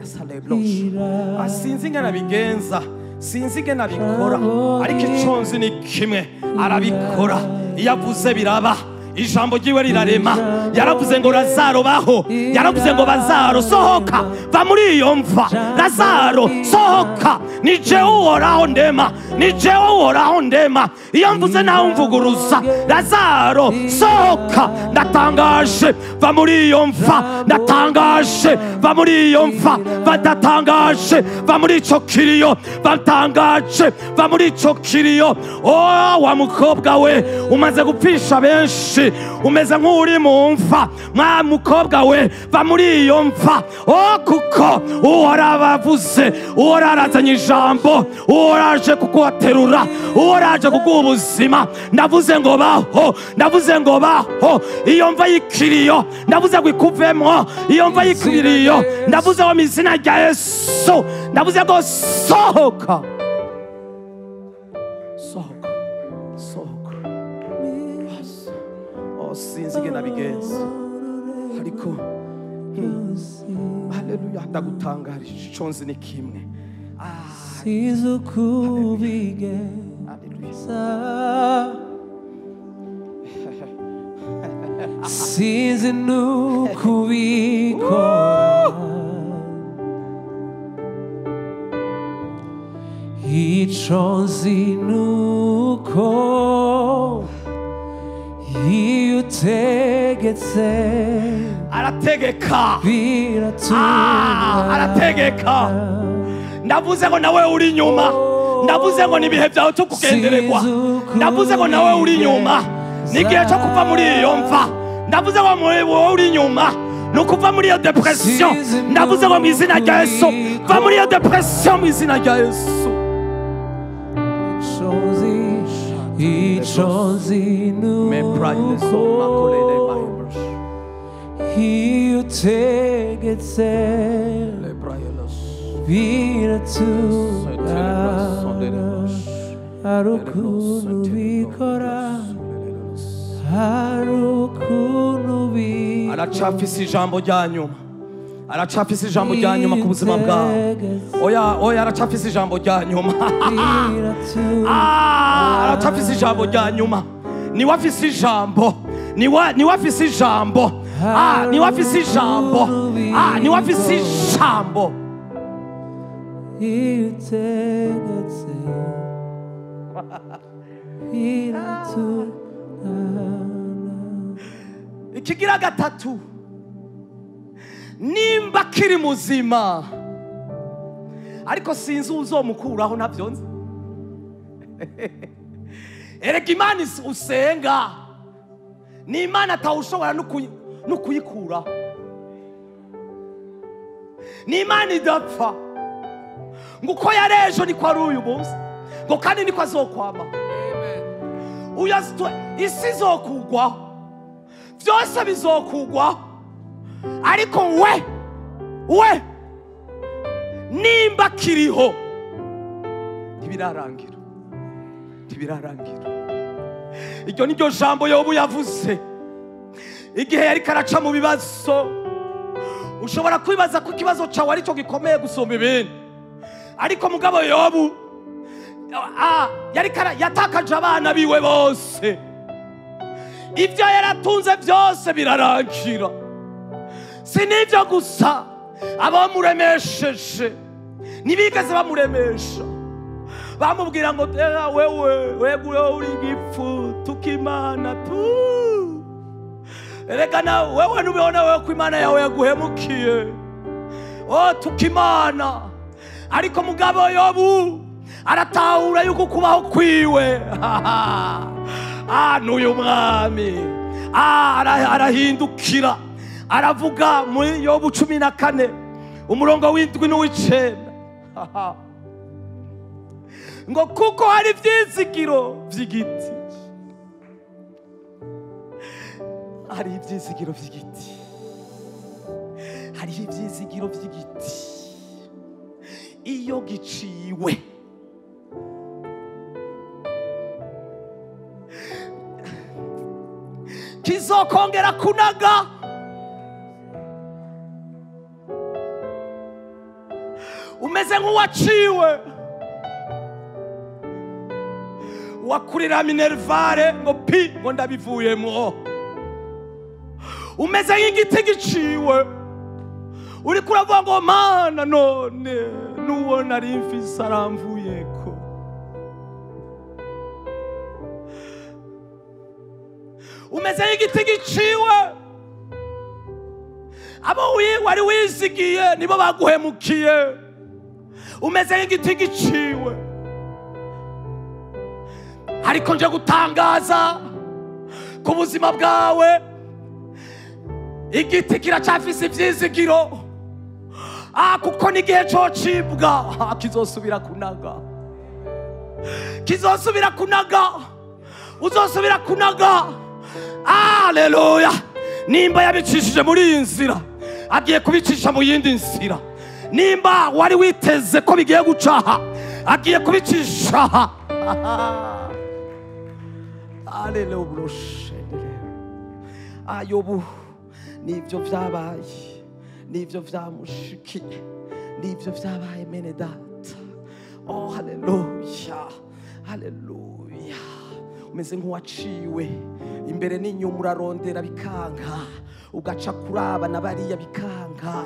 S1: Sinzi ingene abigenza, sinzi ingene abikora, ariko ico nzi ni kimwe, arabikora. Iyo avuze biraba, ijambo ryiwe rirarema. Yaravuze ngo Lazaro baho, yaravuze ngo Lazaro sohoka, va muri iyo mva. Lazaro sohoka, ni jewe uhoraho ndema, ni jewe uhoraho ndema. Iyo mvuze nawe umvuguruza. Lazaro sohoka, ndatangaje, va muri iyo mva, ndatangaje, va muri iyo mva, ndatangaje, va muri ico kiriyo, ndatangaje, va muri ico kiriyo. Oh wa mukobwa we, umaze gupfisha benshi, menshi, umeze nk'uri mu mva. Mwa mukobwa we, va muri iyo mva. Oh, kuko Uhoraho avuze, Uhoraho arazanye ijambo, Uhoraho aje kukubaterura, Uhoraho aje kuguha ubuzima. Ndavuze ngo baho, ndavuze ngo baho. Iyo mva y'ikiriyo ndavuze ngo ikuvemwo, iyo mva y'ikiriyo ndavuze ngo mu izina rya Yesu, ndavuze ngo sohoka, sohoka, sohoka. Oh, sinzi ingene nabigenza, ariko haleluya, ndagutangarije. Ico nzi ni kimwe.
S2: Sinzi uko ubigenza, sinzi n'uko ubikora, ico nzi nuko iyo utegetse
S1: arategeka,
S2: biratungana.
S1: Arategeka. Ndavuze ngo nawe uri inyuma, ndavuze ngo ni ibihe byawe cyo kugendererwa, ndavuze ngo nawe uri inyuma ni igihe cyo kuva muri iyo mva, ndavuze ngo wowe uri inyuma ni ukuva muri iyo depression, ndavuze ngo mu izina rya Yesu, va muri iyo depression mu izina rya Yesu.
S2: Ico nzi nuko iyo utegetse biratungana, hari ukuntu ubikora, hari ukuntu ubikora.
S1: Aracafise ijambo rya nyuma, aracafise ijambo rya nyuma ku buzima bwawe. Oya, oya, aracafise ijambo rya nyuma. Aracafise ijambo rya nyuma. Niwe afise ijambo, niwe afise ijambo, niwe afise ijambo, niwe afise ijambo.
S2: Iyo utegetse biratungana.
S1: Ikigira gatatu, nimba kiri muzima, ariko sinzi uzomukuraho, ntabyo nzi. Erega Imana usenga ni Imana atawushobora no kuyikuraho, ni Imana idapfa, ngo uko yari ejo niko ari uyu munsi, ngo kandi niko azokwama. Isi izokugwaho, byose bizokugwaho, ariko we nimba kiriho ntibirarangira, ntibirarangira. Iryo ni ryo jambo Yobu yavuze igihe yariko araca mu bibazo. Ushobora kwibaza ko ikibazo cawe aricyo gikomeye gusumba ibindi, ariko mugabo Yobu yariko yatakaje abana biwe bose, ibyo yaratunze byose birarangira. Si n'ibyo gusa, abamuremesheje ntibigeze bamuremesha, bamubwira ngo tera wewe, wewe uri igipfu, tuka Imana tu, erega na wewe ntubibona wewe ko Imana yawe yaguhemukiye, oh tuka Imana. Ariko mugabo Yobu aratahura yuko kubaho kwiwe n'uyu mwami, arahindukira aravuga muri Yobu 14 umurongo w'indwi n'uw'icenda ngo kuko hari ivyizigiro vy'igiti, hari ivyizigiro vy'igiti, hari ivyizigiro vy'igiti iyo giciwe kizokongera kunaga. Umeze nk'uwaciwe, wakurira minervare ngo pi ngo ndabivuyemo. Umeze nk'igiti giciwe, uriko uravuga ngo Mana none n'uwo nari mfise aramvuyeko. Umeze nk'igiti giciwe, abo wari wizigiye nibo baguhemukiye. Umeze nk'igiti giciwe, ariko nje gutangaza Ku buzima bwawe igiti kiracafise ivyizigiro. Kuko n'igihe cocibwa kizosubira kunaga, kizosubira kunaga, uzosubira kunaga. Haleluya. Nimba yabicishije muri iyi nzira, agiye kubicisha mu yindi nzira. Nimba wari witeze ko bigiye gucaha, agiye kubicisha. Haleluya. Ayobu nivyo vyabaye, nivyo vyamushikiye, nivyo vyabaye mene data. Oh haleluya, haleluya. Umeze nk'uwaciwe imbere n'inyuma, urarondera bikanka, ugaca kuraba na bariya bikanka,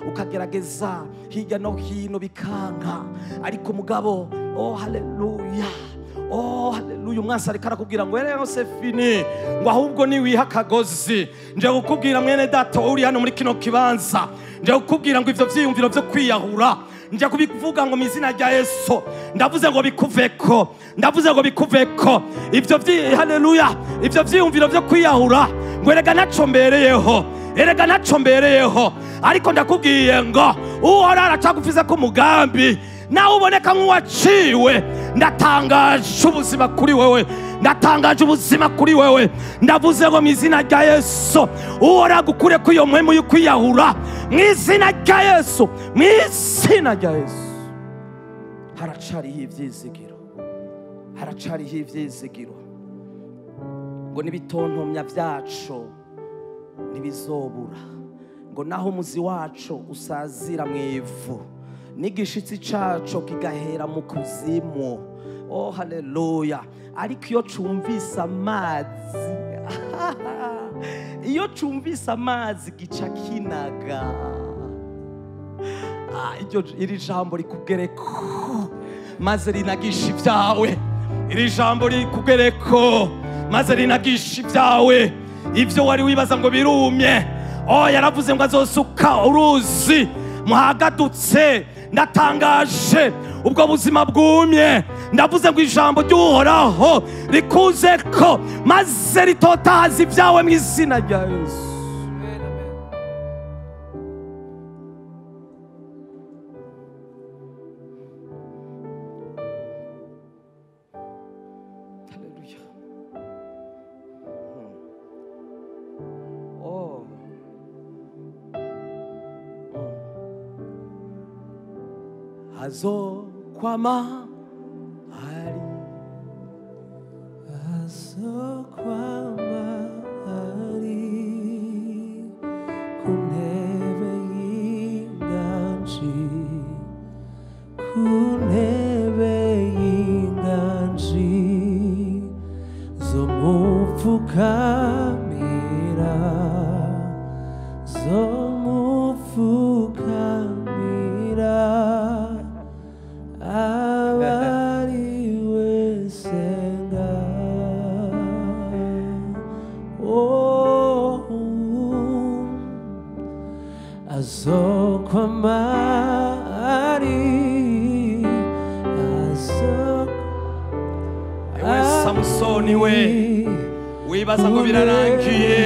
S1: ukagerageza hirya no hino bikanka, ariko mugabo oh haleluya, oh haleluya, umwansi ariko arakubwira ngo rero c'est fini, ngo ahubwo niwiha akagozi. Nje kukubwira mwene data uri hano muri kino kibanza, nje kukubwira ngo ivyo vyiyumviro vyo kwiyahura, nje kubivuga ngo mu izina rya Yesu, ndavuze ngo bikuveko, ndavuze ngo bikuveko ivyo haleluya, ivyo vyiyumviro vyo kwiyahura, ngo erega naco mbereyeho, erega naco mbereyeho. Ariko ndakubwiye ngo Uhoraho aracagufise ko umugambi, nawe uboneka nk'uwaciwe. Ndatangaje ubuzima kuri wewe, ndatangaje ubuzima kuri wewe. Ndavuze ngo mu izina rya Yesu, Uhoraho agukure ko iyo mpwemu yo kwiyahura, mu izina rya Yesu, mu izina rya Yesu. Haracariho ivyizigiro, haracariho ivyizigiro, ngo n'ibitontomya vyaco ntibizobura, ngo naho umuzi waco usazira mu ivu, n'igishitsi caco kigahera mu kuzimu. Oh haleluya. Ariko iyo cumvise amazi, iyo cumvise amazi gica kinaga. Iri jambo rikugereko maze rinagisha ibyawe. Iri jambo rikugereko maze rinagisha ibyawe. Ivyo wari wibaza ngo birumye, oh yaravuze ngo azosuka uruzi muhagadutse. Ndatangaje ubwo buzima bwumye, ndavuze ngo ijambo ry'Uhoraho rikuzeko maze ritotahaza ibyawe mu izina rya Yesu. Haleluya. Oh. Azokwama ari,
S2: azokwama ari ku ntebe y'inganji, ku ntebe y'inganji zomupfukamira, zomupfukamira. Abariwe senga, oh, azokwama ari, azokwama.
S1: Ewe Samusoni we, wibaza ngo birarangiye,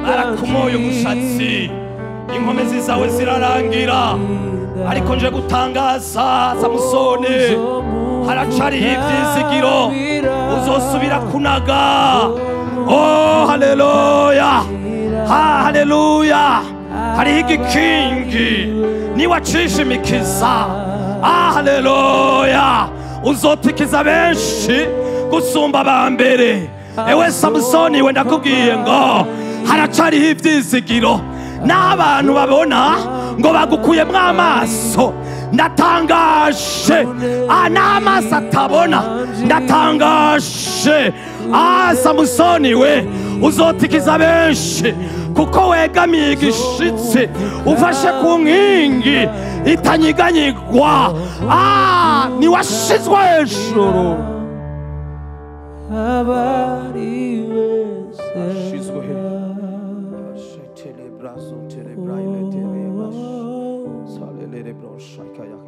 S1: barakumoye umushatsi, inkomezi zawe zirarangira, ariko nje gutangaza Samusoni, haracariho ivyizigiro, uzosubira kunaga. Oh haleluya, haleluya. Hariho igikingi niwacisha imikiza. Haleluya, uzotikiza benshi gusumba abambere. Ewe Samusoni we, ndakubwiye ngo haracariho ivyizigiro, n'abantu babona ngo bagukuyemwo amaso. Ndatangaje n'amaso atabona, ndatangaje. Samusoni we, uzotikiza benshi kuko wegamiye igishitsi, ufashe ku nkingi itanyiganyigwa. Niwashizwe hejuru, ashizwe hejuru.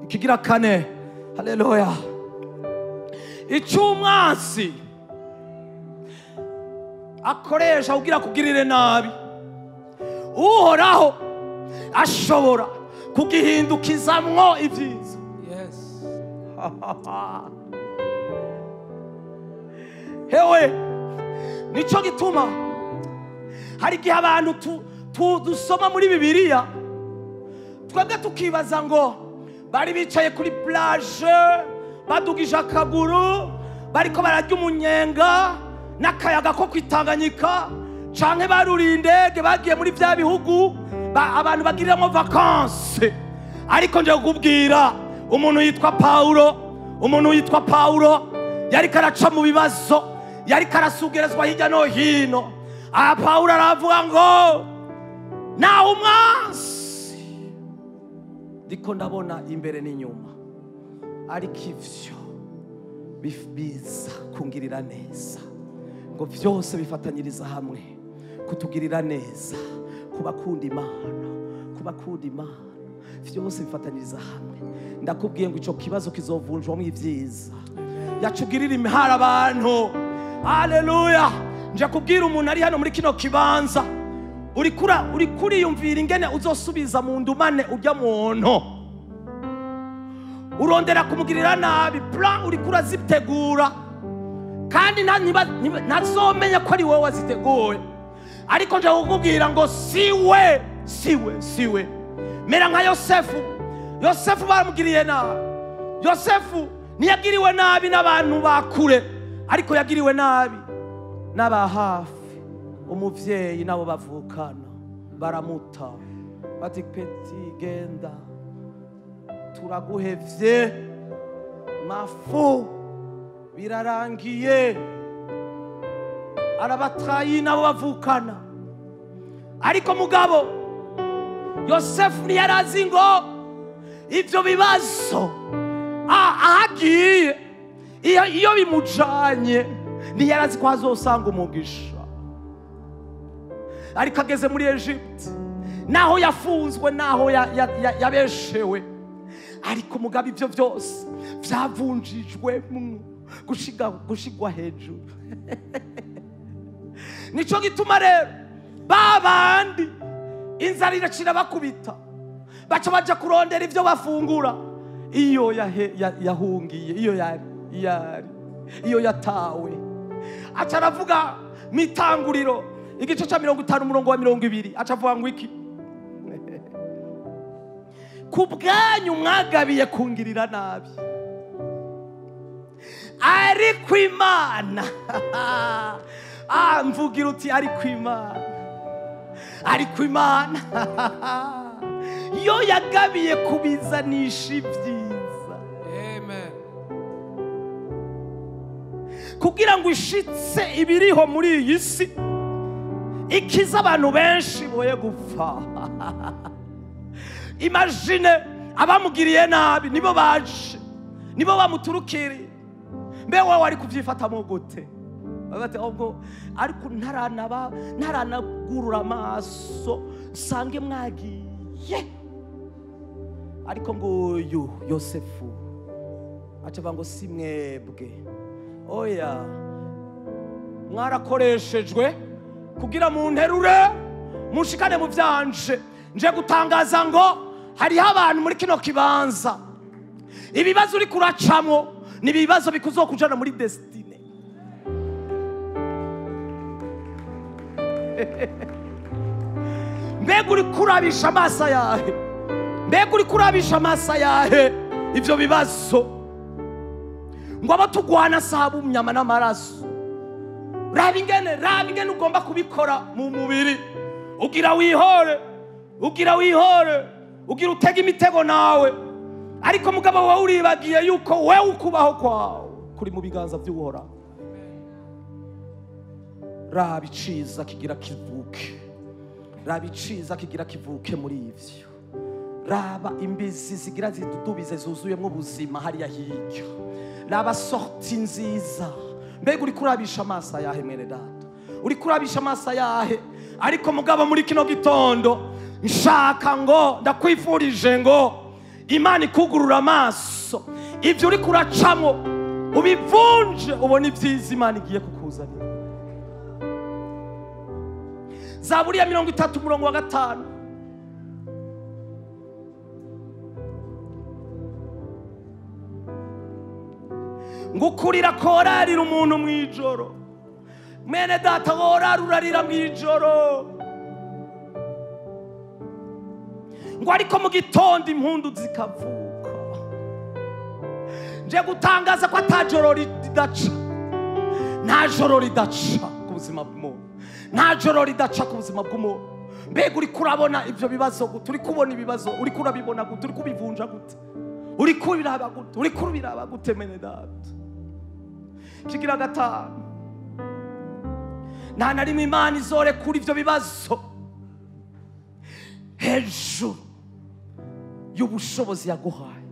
S1: Ikigira kane, haleluya, icy'umwansi akoresha kugira kugirire nabi, Uhoraho ashobora kugihindukizamwo ibyiza.
S2: Yes.
S1: Hewe, nico gituma hari igihe abantu dusoma muri Bibiliya twebwe tukibaza ngo bari bicaye kuri plage badugije akaguru bariko bararya umunyenga n'akayaga ko kwitanganyika, canke baruriye indege bagiye muri vya bihugu abantu bagiriramwo vacances. Ariko nje kukubwira umuntu yitwa Paulo, umuntu yitwa Paulo yariko araca mu bibazo, yariko arasugerezwa hirya no hino. Paulo aravuga ngo naho umwansi ndiko ndabona imbere n'inyuma, ariko ivyo biza kungirira neza, ngo vyose bifatanyiriza hamwe kutugirira neza, kubakunda Imana, kubakunda Imana, vyose bifatanyiriza hamwe. Ndakubwiye ngo ico kibazo kizovunjwamwo ivyiza. Yacugirira imihara abantu. Haleluya. Nje kubwira umuntu ari hano muri kino kibanza, uri kuriyumvira ingene uzosubiza mu ndumane urya muntu, urondera kumugirira nabi, plan uri kurazitegura kandi ntazomenya ko ari wowe waziteguye. Ariko nje kukubwira ngo siwe, siwe, siwe. Mera nka Yosefu. Yosefu baramugiriye nabi. Yosefu ntiyagiriwe nabi n'abantu bakure, ariko yagiriwe nabi n'aba hafi, umuvyeyi nabo bavukana baramuta, bati peti genda turaguhevye, mafu birarangiye. Arabatrayi nabo bavukana. Ariko mugabo Yosefu ntiyarazi ngo ivyo bibazo ahagiye iyo bimujanye, ntiyarazi ko azosanga umugisha. Ariko ageze muri Egypte, naho yafunzwe, naho yabeshewe, ariko mugabo ivyo vyose vyavunjijwemwo gushigwa hejuru. Nico gituma rero babandi inzara iracira bakubita, baca baja kurondera ivyo bafungura. Iyo yahungiye, iyo yari iyo yatawe. Aca aravuga mitanguriro igice ca 50 umurongo wa 20, aca avuga ngo iki? Ku bwanyu mwagabiye kungirira nabi, ariko Imana mvugira uti ariko Imana, ariko Imana yo yagabiye kubizanisha ibyiza.
S2: Amen.
S1: Kugira ngo ishitse ibiriho muri iyi si, ikiza abantu benshi boye gupfa. Imagine abamugiriye nabi nibo baje, nibo bamuturukiriye. Mbe wowe wari kuvyifatamo gute? Bati ubwo ariko ntaranagurura amaso sange mwagiye. Ariko ngo uyu Yosefu aca ngo si mwebwe, oya, mwarakoreshejwe kugira mu nterure mushikane mu vyanje. Nje gutangaza ngo hariho abantu muri kino kibanza, ibibazo uri kuracamwo ni ibibazo bikuzokujana muri destiny. Mbega uri kurabisha amaso yahe? Mbega uri kurabisha amaso yahe ivyo bibazo? Ngo abo tugwana sabu nyama n'amaraso. Raba ingene ugomba kubikora mu mubiri, ugira wihore, ugira wihore, ugira utega imitego nawe. Ariko mugabo wowe uribagiye yuko wewe ukubaho kwawe kuri mu biganza by'Uhoraho. Raba iciza kigira kivuke, raba iciza kigira kivuke muri ivyo. Raba imbizi zigira zidudubize zuzuyemwo ubuzima hariya hirya. Raba sorti nziza. Mbega uri kurabisha amaso ayahe mwene data? Uri kurabisha amaso ayahe? Ariko mugabo muri kino gitondo nshaka ngo ndakwifurije ngo Imana ikugurura amaso, ivyo uri kuracamo ubivunje ubone ibyiza Imana igiye kukuzanira. Zaburi ya 30 umurongo wa 5. Ngukurira korarira umuntu mwijoro. Mwene data worara urarira mwijoro. Ngo ariko mu gitondo impundu zikavuka. Nje gutangaza ko atajoro ridaca. Nta joro ridaca ku buzima bw'umuntu. Nta joro ridaca ku buzima bw'umuntu. Mbega uri kurabona ivyo bibazo gute? Uri kubona ibibazo, uri kurabibona gute? Uri kubivunja gute? Uri kubiraba gute? Uri kubiraba gute mene data? Kigira gatanu. Nta na rimwe Imana izorekura ivyo bibazo hejuru y'ubushobozi yaguhaye.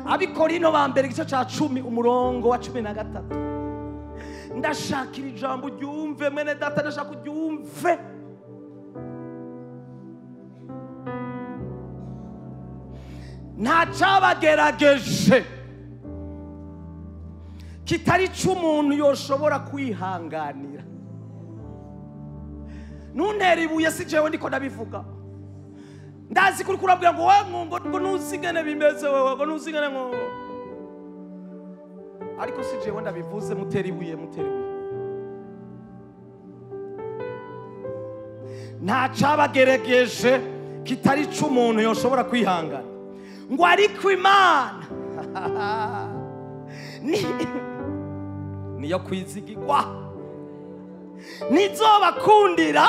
S1: Abikorino ba mbere igice ca 10 umurongo wa 13. Ndashakira ijambo ryumve mwene data, ndashaka uryumve. Nta cabagerageje kitari c'umuntu yoshobora kwihanganira. Ntuntera ibuye, si jewe ndiko ndabivuga. Ndazi kuri kurabwira ngo we ngo ntuzigane bimeze wewe, ngo ntuzigane ngo, ariko si jewe ndabivuze. Mutera ibuye, mutera ibuye. Nta cabagerageje kitari c'umuntu yoshobora kwihangana. Ngo ariko Imana niyo kwizigirwa, nizobakundira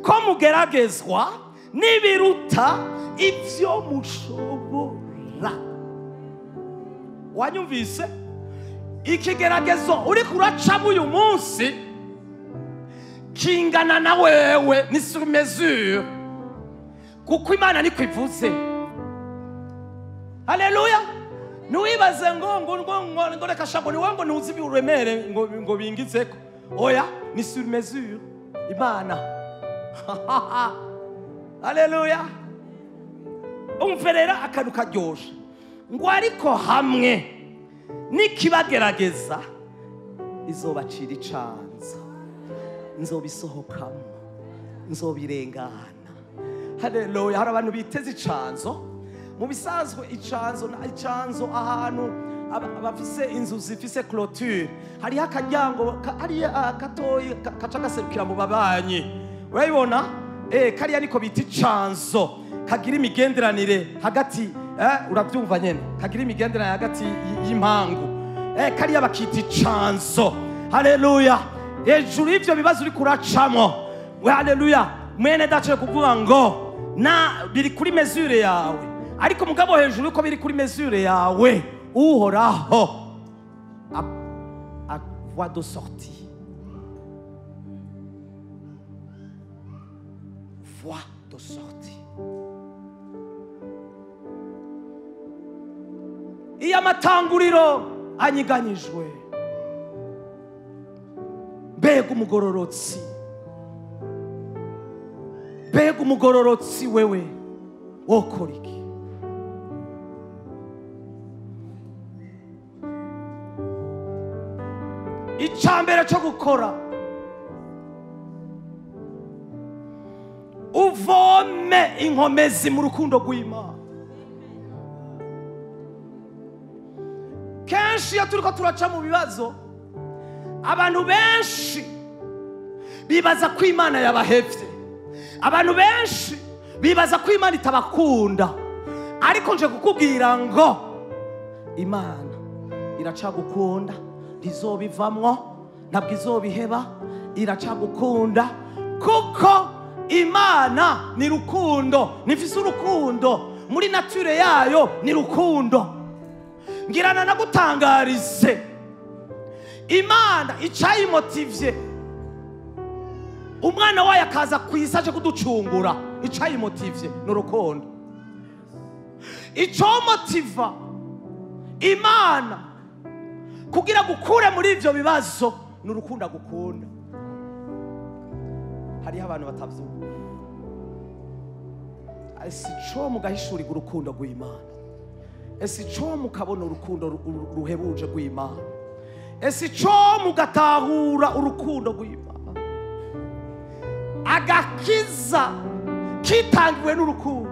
S1: ko mugeragezwa nibiruta ivyo mushobora. Wanyumvise? Ikigeragezo uri kuracamo uyu munsi kingana na wewe, ni sur mesure, kuko Imana niko ivuze. Haleluya. Ntiwibaze ngo ngo ngo ngo reka shango ni wango ntuzi uburemere ngo ngo bingizeko. Oya, ni sur mesure Imana. Haleluya. Umverera akantu karyoshe. Ngo ariko hamwe nikibagerageza izobacira icanza, nzobisohokamo, nzobirengana. Haleluya. Hari abantu biteze icanzo. Mu bisanzwe icanzo icanzo ahantu abafise inzu zifise clôture, hariho akaryango hariya gatoyi kaca gaserukira mu babanyi. Urabibona? Kariya niko bita icanzo, kagira imigenderanire hagati, urabyumva nyene, kagira imigenderanire hagati y'impangu. Kariya bakita icanzo. Haleluya. Hejuru y'ivyo bibazo uri kuracamo, haleluya, mwene dace kuvuga ngo na biri kuri mesure yawe, ariko mugabo hejuru uko biri kuri mesure yawe, Uhoraho a voie de sortie. Voie de sortie. Iyo amatanguriro anyiganyijwe, mbega umugororotsi, mbega umugororotsi wewe wokora iki? Icambere cyo gukora, uvome inkomezi mu rukundo rw'Imana. Kenshi iyo turiko turaca mu bibazo, abantu benshi bibaza ko Imana yabahevye, abantu benshi bibaza ko Imana itabakunda. Ariko nje kukubwira ngo Imana iracagukunda, ntizobivamwo, ntabwo izobiheba, iracagukunda, kuko Imana ni rukundo, nifise urukundo muri nature yayo, ni rukundo. Ngirana nagutangarize, Imana icayimotivye umwana wayo akaza kwisa aje kuducungura, icayimotivye ni urukundo. Icomotiva Imana kugira gukure muri ivyo bibazo ni urukundo agukunda. Hariho abantu batavyumva. Si co mugahishurirwa urukundo rw'Imana. Ese ico mukabona urukundo ruhebuje rw'Imana? Ese ico mugatahura urukundo rw'Imana? Agakiza kitangiwe n'urukundo,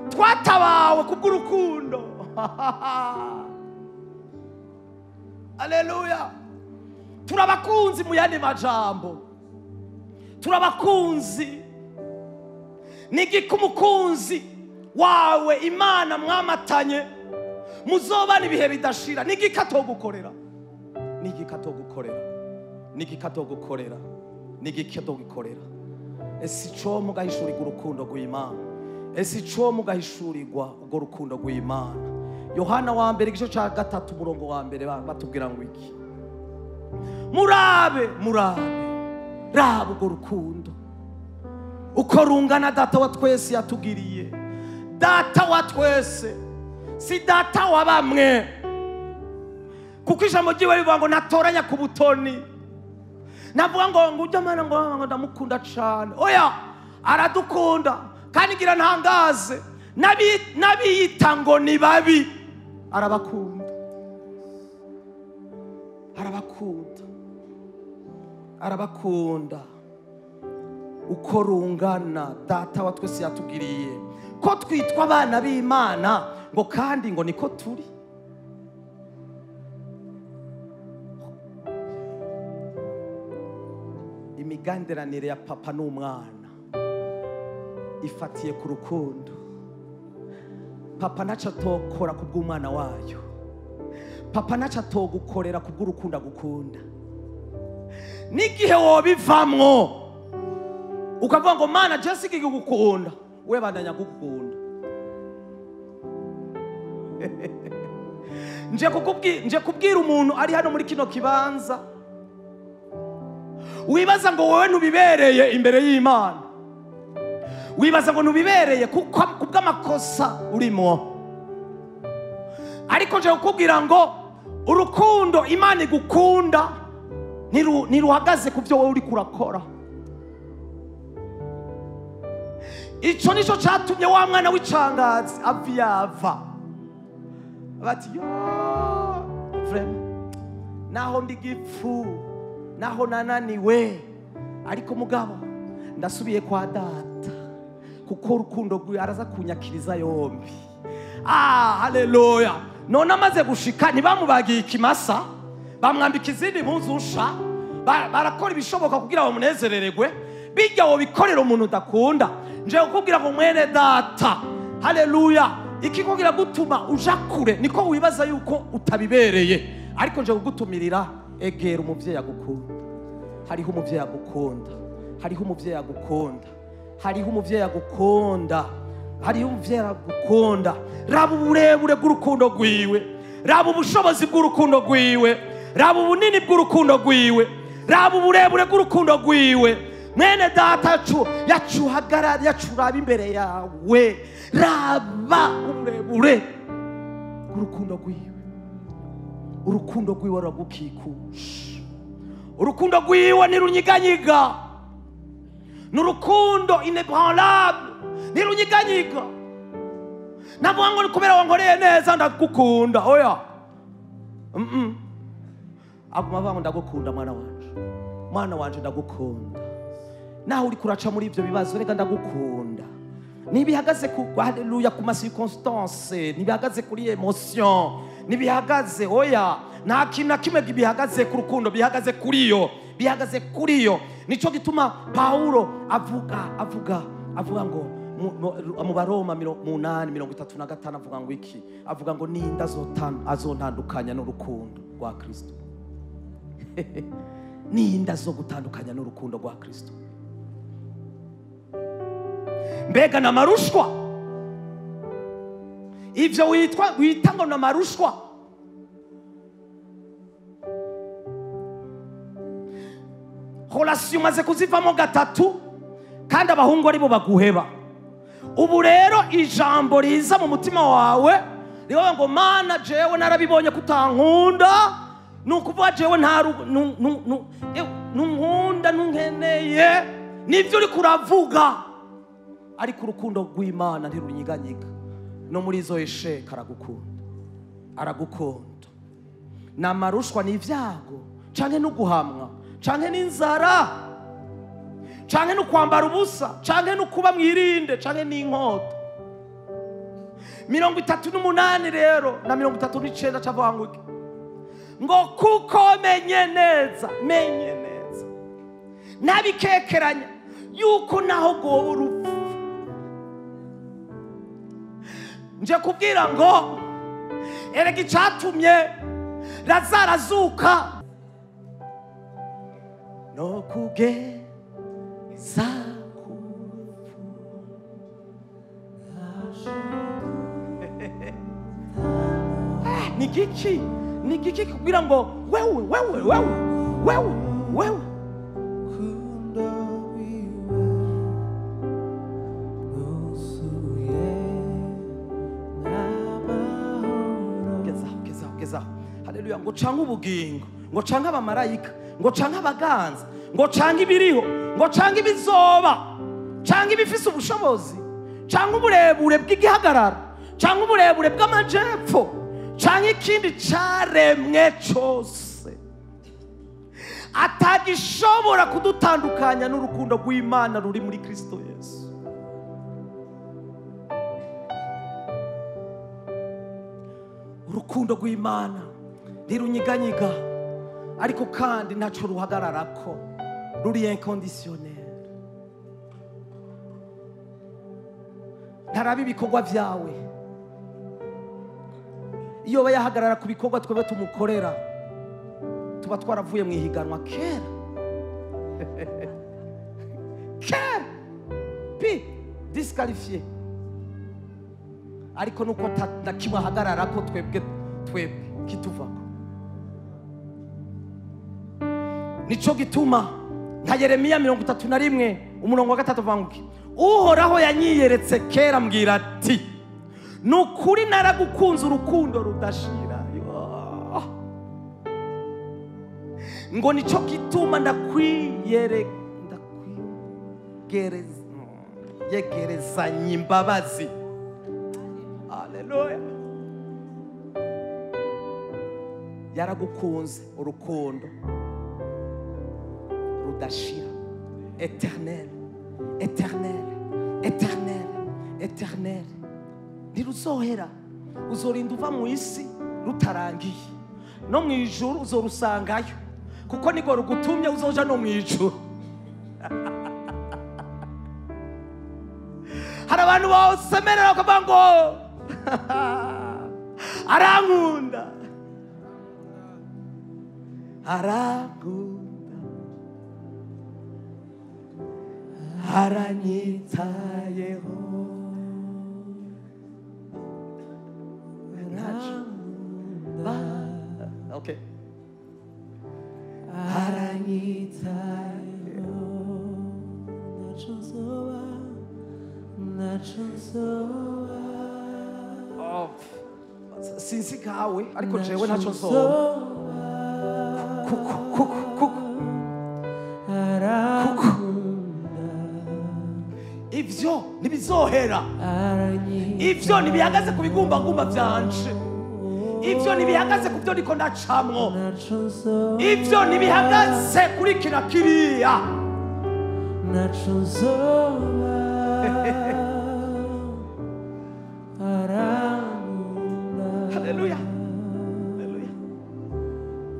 S1: twatabawe kubw'urukundo. Haleluya. Turabakunzi mu yandi majambo, turabakunzi. Nigiko umukunzi wawe Imana mwamatanye muzobana ibihe bidashira, nigiko atogukorera? Nigiko atogukorera? Nigiko atogukorera? Nigiko atogukorera? Ese ico mugahishurirwa urukundo rw'Imana? Ese ico mugahishurirwa urwo rukundo rw'Imana? Yohana wa mbere igice ca 3 umurongo wa mbere batubwira ngo iki? Murabe, murabe, raba urwo rukundo uko rungana data wa twese yatugiriye. Data wa twese si data wa bamwe, kuko ijambo ryiwe rivuga ngo natoranya ku butoni. Navuga ngo ujya mana ngo ndamukunda cane. Oya, aradukunda kandi ngira ntangaze n'abiyita ngo ni babi arabakunda, arabakunda, arabakunda. Uko rungana data wa twese yatugiriye, ko twitwa abana b'Imana ngo kandi ngo niko turi. Imigenderanire ya papa n'umwana ifatiye ku rukundo. Papa ntaco atokora kubw'umwana wayo. Papa ntaco atogukorera kubw'urukundo agukunda. N'igihe wobivamwo ukavuga ngo Mana je sigigukunda, we bandanya gukunda. Nje kubwira umuntu ari hano muri kino kibanza wibaza ngo wowe ntubibereye imbere y'Imana, wibaza ngo ntubibereye kuko kubw'amakosa urimo, ariko nje kukubwira ngo urukundo Imana igukunda ntiruhagaze ku byo wowe uri kurakora. Ico nico catumye wa mwana w'icangazi aviyava bati yo vraiment naho ndi gipfu, naho nananiwe, ariko mugabo ndasubiye kwa data kuko urukundo rwiwe araza kunyakiriza yombi. Haleluya. None amaze gushika ntibamubagiye ikimasa, bamwambika izindi mpuzu nsha, barakora ibishoboka kugira bamunezerererwe. Bijya wo bikorera umuntu udakunda. Nje kukubwira ngo mwene data, haleluya, ikikubwira gutuma uja kure niko wibaza yuko utabibereye, ariko nje kugutumirira egera umuvyeyi agukunda. Hariho umuvyeyi agukunda, hariho umuvyeyi agukunda, hariho umuvyeyi agukunda, hariho umuvyeyi agukunda. Raba uburebure bw'urukundo rwiwe, raba ubushobozi bw'urukundo rwiwe, raba ubunini bw'urukundo rwiwe, raba uburebure bw'urukundo rwiwe. Mwene data yacuhagarara, yacuraba imbere yawe, raba uburebure bw'urukundo rwiwe. Urukundo rwiwe ruragukikuje, urukundo rwiwe ntirunyiganyiga, ni urukundo inébranlable, ntirunyiganyiga. Navuga ngo ni kubera wankoreye neza ndagukunda, oya. Aguma avuga ngo ndagukunda mwana wanje, mwana wanje ndagukunda. Naho uri kuraca muri ivyo bibazo, reka ndagukunda. Ntibihagaze ku haleluya ku ma circonstance, ntibihagaze kuri emotion, ntibihagaze, oya, nta kintu na kimwe bihagaze ku rukundo, bihagaze kuri yo, bihagaze kuri yo. Nico gituma Paulo avuga avuga ngo mu Baroma 8:35 avuga ngo iki? Avuga ngo ninda azontandukanya n'urukundo rwa Kristo. Ninda zo gutandukanya n'urukundo rwa Kristo. Mbega na marushwa, ivyo wita ngo na marushwa. Relation maze kuzivamo gatatu kandi abahungu aribo baguheba. Ubu rero ijambo riza mu mutima wawe rivuga ngo Mana jewe narabibonye kutankunda, nukuvuga jewe nta nunkunda nunkeneye, nivyo uri kuravuga. Ariko urukundo rw'Imana ntirunyiganyiga. No muri izo esheka aragukunda, aragukunda. Namarushwa n'ivyago canke no guhamwa canke n'inzara canke no kwambara ubusa canke no kuba mwirinde canke n'inkota. 38 rero na 39 cavuga ngo iki? Ngo kuko menye neza, menye neza nabikekeranya yuko naho goba urupfu. Nje kubwira ngo erega icatumye Lazaro azuka no kugeza kupfu. Ni giki kubwira ngo wewe wewe wewe wewe wewe gezaho. Haleluya. Ngo canke ubugingo, ngo canke abamarayika, ngo canke abaganza, ngo canke ibiriho, ngo canke ibizoba, canke ibifise ubushobozi, canke uburebure bw'igihagararo, canke uburebure bw'amajepfo, canke ikindi caremwe cose atagishobora kudutandukanya n'urukundo rw'Imana ruri muri Kristo Yesu. Urukundo rw'Imana ntirunyiganyiga, ariko kandi ntaco ruhagararako, ruri inconditionnel. Ntaraba ibikorwa vyawe. Iyo bayahagarara ku bikorwa twebwe tumukorera, tuba twaravuye mu ihiganwa kera kera, pi disqualifié. Ariko nuko na kimwe ahagarara ko twebwe kituvako. Nico gituma nka Yeremiya 31 umurongo wa 3 vanguki, Uhoraho yanyiyeretse kera mbwira ati nukuri naragukunze urukundo rudashira. Ngo nico gituma ndakwiyegerezanya imbabazi. Haleluya. Yaragukunze urukundo rudashira, éternel, éternel, éternel, éternel. Ntiruzohera, uzorinda uva mu isi rutarangiye, no mu ijuru uzorusangayo, kuko niko rugutumye uzoja no mu ijuru. Hari abantu basemerera bakavuga ngo arankunda, arankunda, aranyitayeho. Okay.
S2: Aranyitayeho, ntaco nzoba, ntaco nzoba.
S1: Sinzi kawe ariko jewe ntaco nzoba. Kuko kuko kuko ivyo ntibizohera, ivyo ntibihagaze ku bigumbagumba vyanje, ivyo ntibihagaze ku byo ndiko ndacamwo, ivyo ntibihagaze kuri kina kiriya.
S2: Ntaco nzoba, arankunda.
S1: Haleluya, haleluya.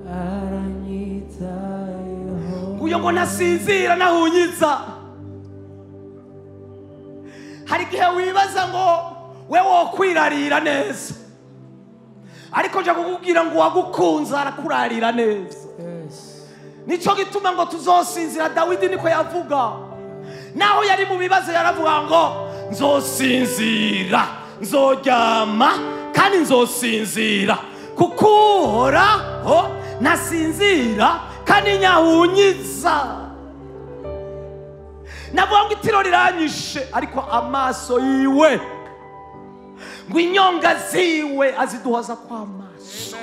S2: Aranyitayeho.
S1: Nguyo ngo nasinzira nahunyiza. Hari igihe wibaza ngo we wokwirarira neza, ariko nje kukubwira ngo uwagukunze arakurarira neza. Nico gituma ngo tuzosinzira. Dawidi niko yavuga, naho yari mu bibazo yaravuga ngo nzosinzira, nzoryama kandi nzosinzira, kuko Uhoraho nasinzira kandi nyahunyiza. Navuga ngo itiro riranyishe, ariko amaso yiwe ngo inyonga ziwe aziduhoza kw'amaso.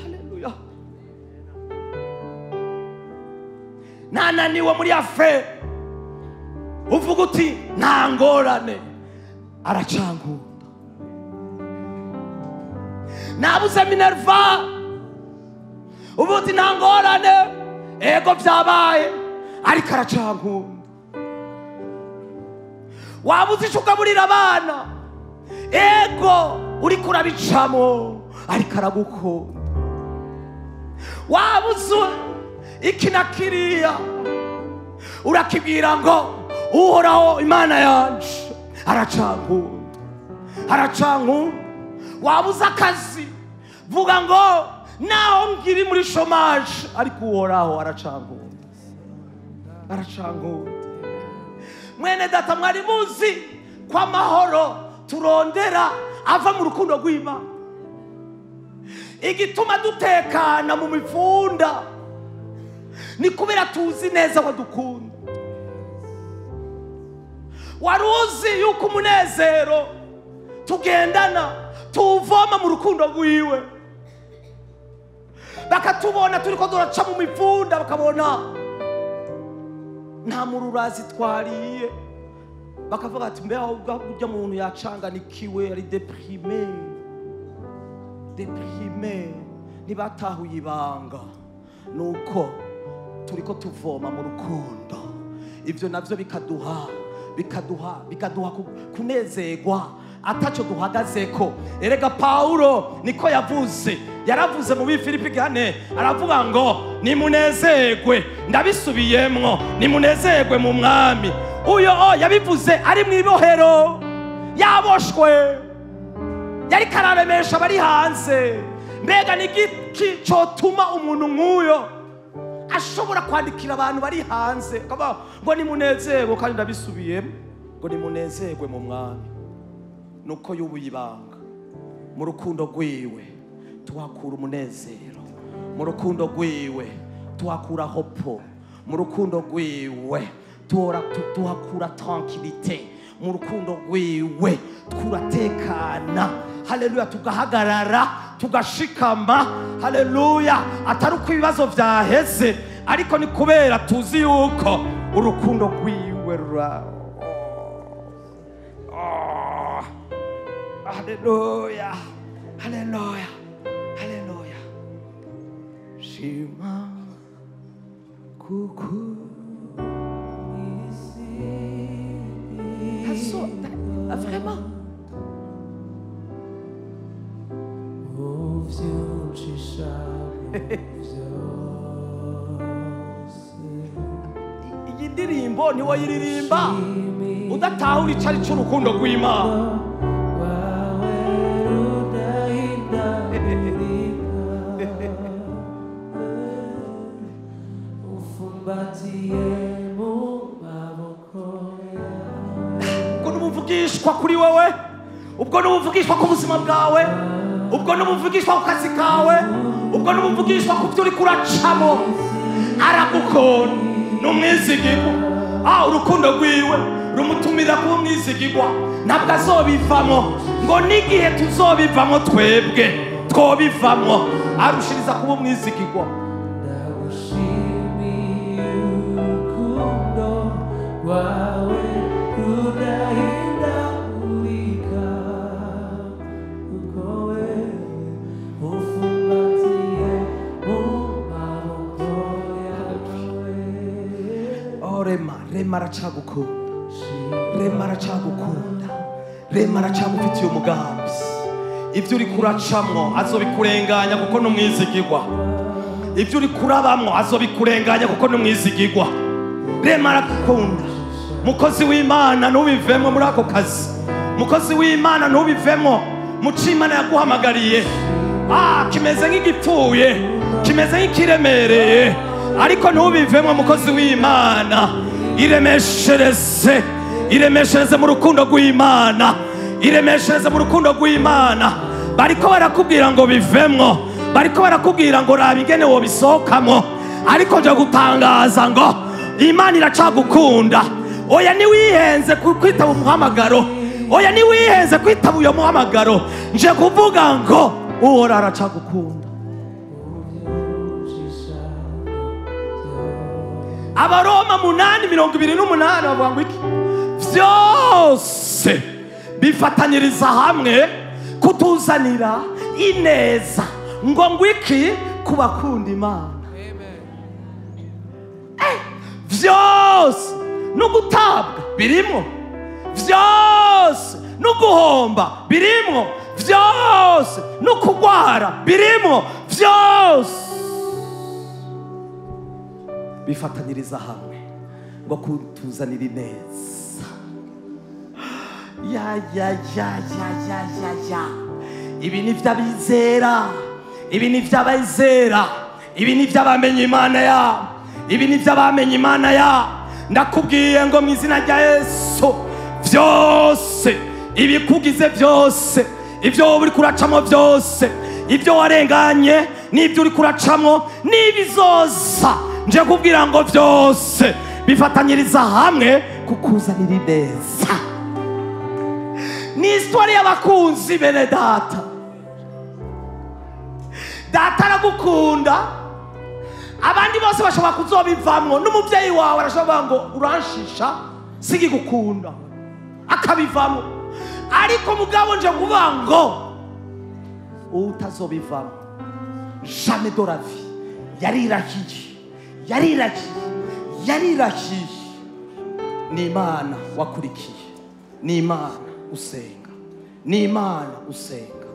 S1: Haleluya. Nananiwe muri afe, Uvuga uti nta ngorane, aracankunda. Nabuze Minerva, uvuga uti nta ngorane, ego byabaye, ariko aracankunda. Wabuze icyo ugaburira abana, ego uriko urabicamo, ariko aragukunda. Wabuze iki na kiriya, urakibwira ngo Uhoraho Imana yanje aracankunda, aracankunda. Wabuze akazi, vuga ngo naho ngiri muri chômage, ariko Uhoraho aracankunda, aracankunda. Mwene data, mwari muzi ko amahoro turondera ava mu rukundo rw'Imana? Igituma dutekana mu mifunda ni kubera tuzi neza ko dukunda. Wari uzi yuko umunezero tugendana tuwuvoma mu rukundo rwiwe? Bakatubona turiko turaca mu mifunda, bakabona nta mururazi twariye, bakavuga ati mbeho urya muntu yacanganikiwe, ari déprimé, déprimé. Ntibatahuye ibanga nuko turiko tuvoma mu rukundo. Ivyo navyo bikaduha kunezerwa ataco duhagazeko. Erega Paulo niko yavuze, yaravuze mu Bifilipi 4, aravuga ngo nimunezerwe, ndabisubiyemwo, nimunezerwe mu Mwami. Uyo yabivuze ari mu ibohero, yaboshwe, yari kararemesha abari hanze. Mbega ni igiki cotuma umuntu nk'uyo ashobora kwandikira abantu bari hanze akavuga ngo nimunezerwe, kandi ndabisubiyemo ngo nimunezerwe mu Mwami? Nuko yubuye ibanga, mu rukundo rwiwe tuhakura umunezero, mu rukundo rwiwe tuhakura hopo, mu rukundo rwiwe tuhakura tranquillité, mu rukundo rwiwe turatekana. Haleluya, tugahagarara, tugashikama. Haleluya, atari uko ibibazo vyaheze, ariko ni kubera tuzi yuko urukundo rwiwe rura. Oh. Haleluya, haleluya, haleluya. Shima kuku vraiment. Iyi ndirimbo niwo yiririmba udatahura icari c'urukundo rw'Imana.
S2: Wawe rudahindagurika, ufumbatiye mu maboko yawe.
S1: Ubwo n'ubuvugishwa kuri wewe, ubwo n'ubuvugishwa ku buzima bwawe, ubwo n'ubuvugishwa ku kazi kawe, ubwo n'ubuvugishwa ku byo uriko uracamo. Aragukunda, ni umwizigirwa. Urukundo rwiwe rumutumira kuba umwizigirwa, ntabwo azobivamo. Ngo n'igihe tuzobivamo twebwe twobivamo, arushiriza kuba umwizigirwa.
S2: Ndagushimiye urukundo rwawe rudahindagurika, kuko wewe ufumbatiye mu maboko yawe.
S1: Oh, Rema, Rema aracagukunda, Rema aracagukunda, Rema aracagufitiye umugambi. Ibyo uri kuracamwo azobikurenganya kuko ni umwizigirwa. Ibyo uri kurabamwo azobikurenganya kuko ni umwizigirwa. Rema aragukunda. Mukozi w'Imana, ntubivemo muri ako kazi. Mukozi w'Imana, ntubivemo muco Imana yaguhamagariye. Kimeze nk'igipfuye, kimeze nk'ikiremereye, ariko ntubivemo mukozi w'Imana. Iremeshereze, iremeshereze mu rukundo rw'Imana, iremeshereze mu rukundo rw'Imana. Bariko barakubwira ngo bivemwo, bariko barakubwira ngo raba ingene wobisohokamo, ariko nje gutangaza ngo Imana iracagukunda. Oya, niwihenze kwitaba umuhamagaro, oya, niwihenze kwitaba uyo muhamagaro. Nje kuvuga ngo Uhoraho aracagukunda. Abaroma 8:28 bavuga ngo iki? Byose bifatanyiriza hamwe kutuzanira ineza, ngo ngwiki kubakunda Imana. Byose no gutabwa birimo, byose no guhomba birimo, byose no kugwara birimo, byose bifatanyiriza hamwe ngo kutuzanira ineza. Ya ya ya ya ya ya ya. Ibi ni vy'abizera, ibi ni vy'abizera, ibi ni vy'abamenye Imana ya, ibi ni vy'abamenye Imana ya. Ndakubwiye ngo mu izina rya Yesu, byose ibikugize byose, ibyo uri kuracamo byose, ibyo warenganye n'ibyo uri kuracamo n'ibizoza, nje kubwira ngo byose bifatanyiriza hamwe kukuzanira ineza. Ni histoire y'abakunzi bene data. Data aragukunda, abandi bose bashobora kuzobivamwo, n'umuvyeyi wawe arashobora ngo uranshisha sigigukunda akabivamwo, ariko mugabo nje kuvuga ngo utazobivamwo jamais de la vie. Yarirahiye, yarirahiye, yarirahiye. Ni Imana wakurikiye, ni Imana usenga, ni Imana usenga,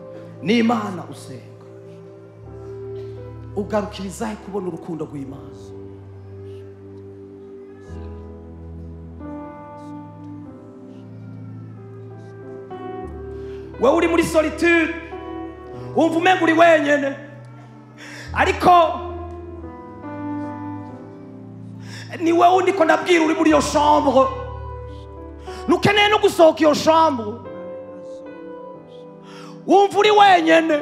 S1: ni Imana usenga. Ugarukirizahe kubona urukundo rw'Imana? Wewe uri muri solitude, wumva umenga uri wenyene, ariko ni wewe ndiko ndabwira uri muri iyo chambre, nukeneye no gusohoka iyo chambre, wumva uri wenyene,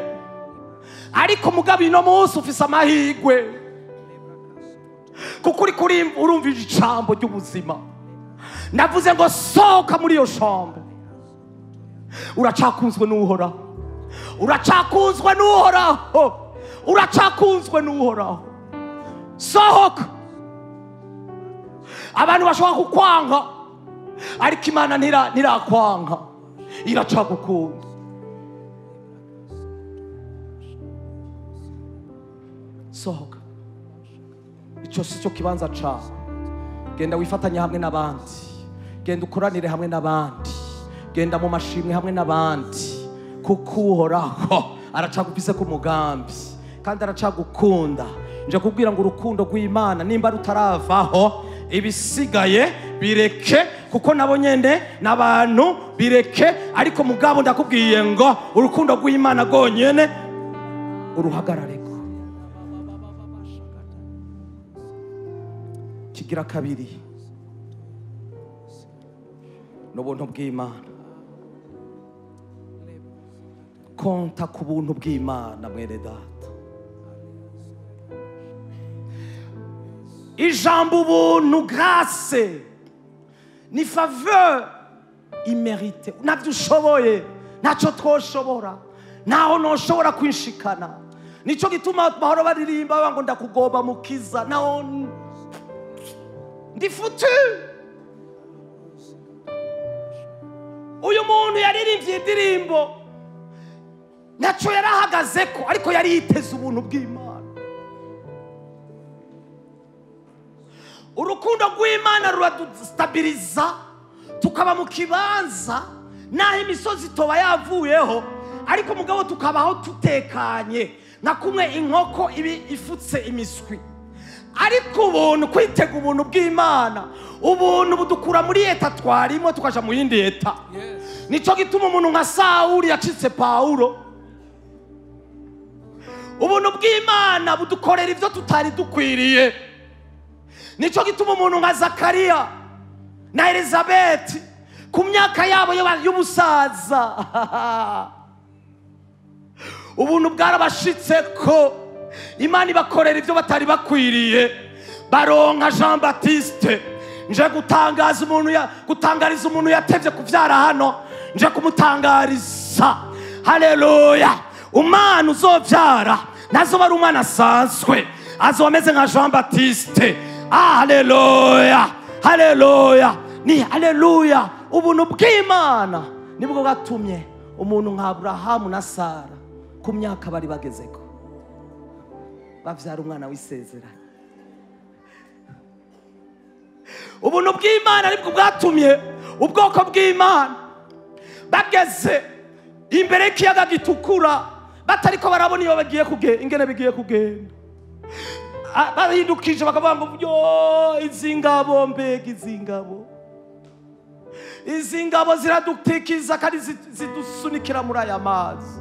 S1: ariko mugabo ino munsi ufise amahirwe, kuko uri kuri urumva ijambo ry'ubuzima. Navuze ngo sohoka muri iyo chambre. Uracakunzwe n'Uhoraho, uracakunzwe n'Uhoraho, uracakunzwe n'Uhoraho. Sohoka. Abantu bashobora kukwanga, ariko Imana ntirakwanga, iracagukunda. Sohoka. Icyo si cyo kibanza cawe. Genda wifatanye hamwe n'abandi, genda ukoranire hamwe n'abandi, genda mu mashimwe hamwe n'abandi, kuko Uhoraho aracagufise ku mugambi kandi aracagukunda. Nje kubwira ngo urukundo rw'Imana nimba rutaravaho, ibisigaye bireke, kuko nabo nyene n'abantu bireke, ariko mugabo ndakubwiye ngo urukundo rw'Imana rwonyene uruhagarareko. Kigira kabiri n'ubuntu bw'Imana. Konta ku buntu bw'Imana mwene data. Ijambo ubuntu, grâce, ni faveur imméritée. Ntabyo ushoboye, ntacyo twoshobora, ntaho noshobora kwishikana. Nico gituma bahora baririmba ngo ndakugomba mukiza, naho ndi foutu. Uyu muntu yaririmbye indirimbo ntacyo yarahagazeko, ariko yari yiteze ubuntu bw'Imana. Urukundo rw'Imana ruradustabiliza, tukaba mu kibanza naho imisozi toba yavuyeho, ariko mugabo tukabaho tutekanye, nka kumwe inkoko ibi ifutse imiswi. Ariko ubuntu, kwitega ubuntu bw'Imana, ubuntu budukura muri eta twarimo tukaja mu yindi eta. Nico gituma umuntu nka Sawuli yacitse Paulo. Ubuntu bw'Imana budukorera ivyo tutari dukwiriye. Nico gituma umuntu nka Zakariya na Elizabeth ku myaka yabo y'ubusaza, ubuntu bwarabashitse ko Imana ibakorera ivyo batari bakwiriye, baronka Jean Baptiste. Nje gutangaza umuntu ya gutangariza umuntu yatevye kuvyara hano, nje kumutangariza. Haleluya! Umwana uzovyara ntazoba ari umwana asanzwe, azoba ameze nka Jean Baptiste. Haleluya, haleluya, ni haleluya. Ubuntu bw'Imana nibwo bwatumye umuntu nka Aburahamu na Sara ku myaka bari bagezeko bavyara umwana w'isezerano. Ubuntu bw'Imana nibwo bwatumye ubwoko bw'Imana bageze imbere y'ikiyaga gitukura batariko barabona iyo bagiye kugenda, ingene bigiye kugenda. Bahindukije bakavuga ngo yo izi ngabo, mbega izi ngabo, izi ngabo ziradutikiza kandi zidusunikira muri aya mazi.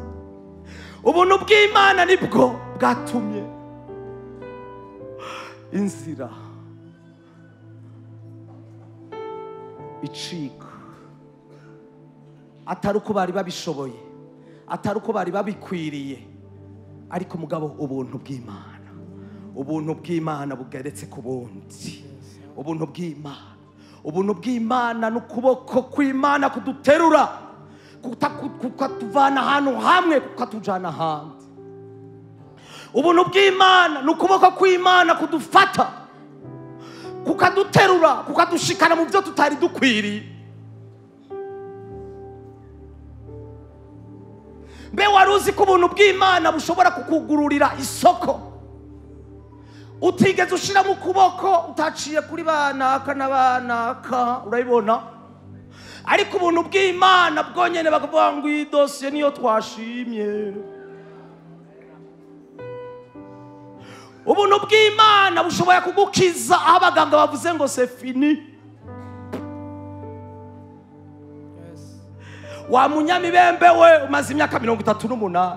S1: Ubuntu bw'Imana nibwo bwatumye inzira icika, atari uko bari babishoboye, atari uko bari babikwiriye, ariko mugabo ubuntu bw'Imana, ubuntu bw'Imana bugeretse ku bundi. Ubuntu bw'Imana, ubuntu bw'Imana n'ukuboko kw'Imana kuduterura, kukatuvana ahantu hamwe kukatujana ahandi. Ubuntu bw'Imana n'ukuboko kw'Imana kudufata, kukaduterura, kukadushikana mu byo tutari dukwiriye. Mbe wari uzi ko ubuntu bw'Imana bushobora kukugururira isoko utigeze ushira mu kuboko, utaciye kuri banaka na banaka, urabibona? Ariko ubuntu bw'Imana bwonyene bakavuga ngo iyi dosiye niyo twashimye. Ubuntu bw'Imana bushobora kugukiza aho abaganga bavuze ngo c'est fini. Wa munyamibembe we umaze imyaka 38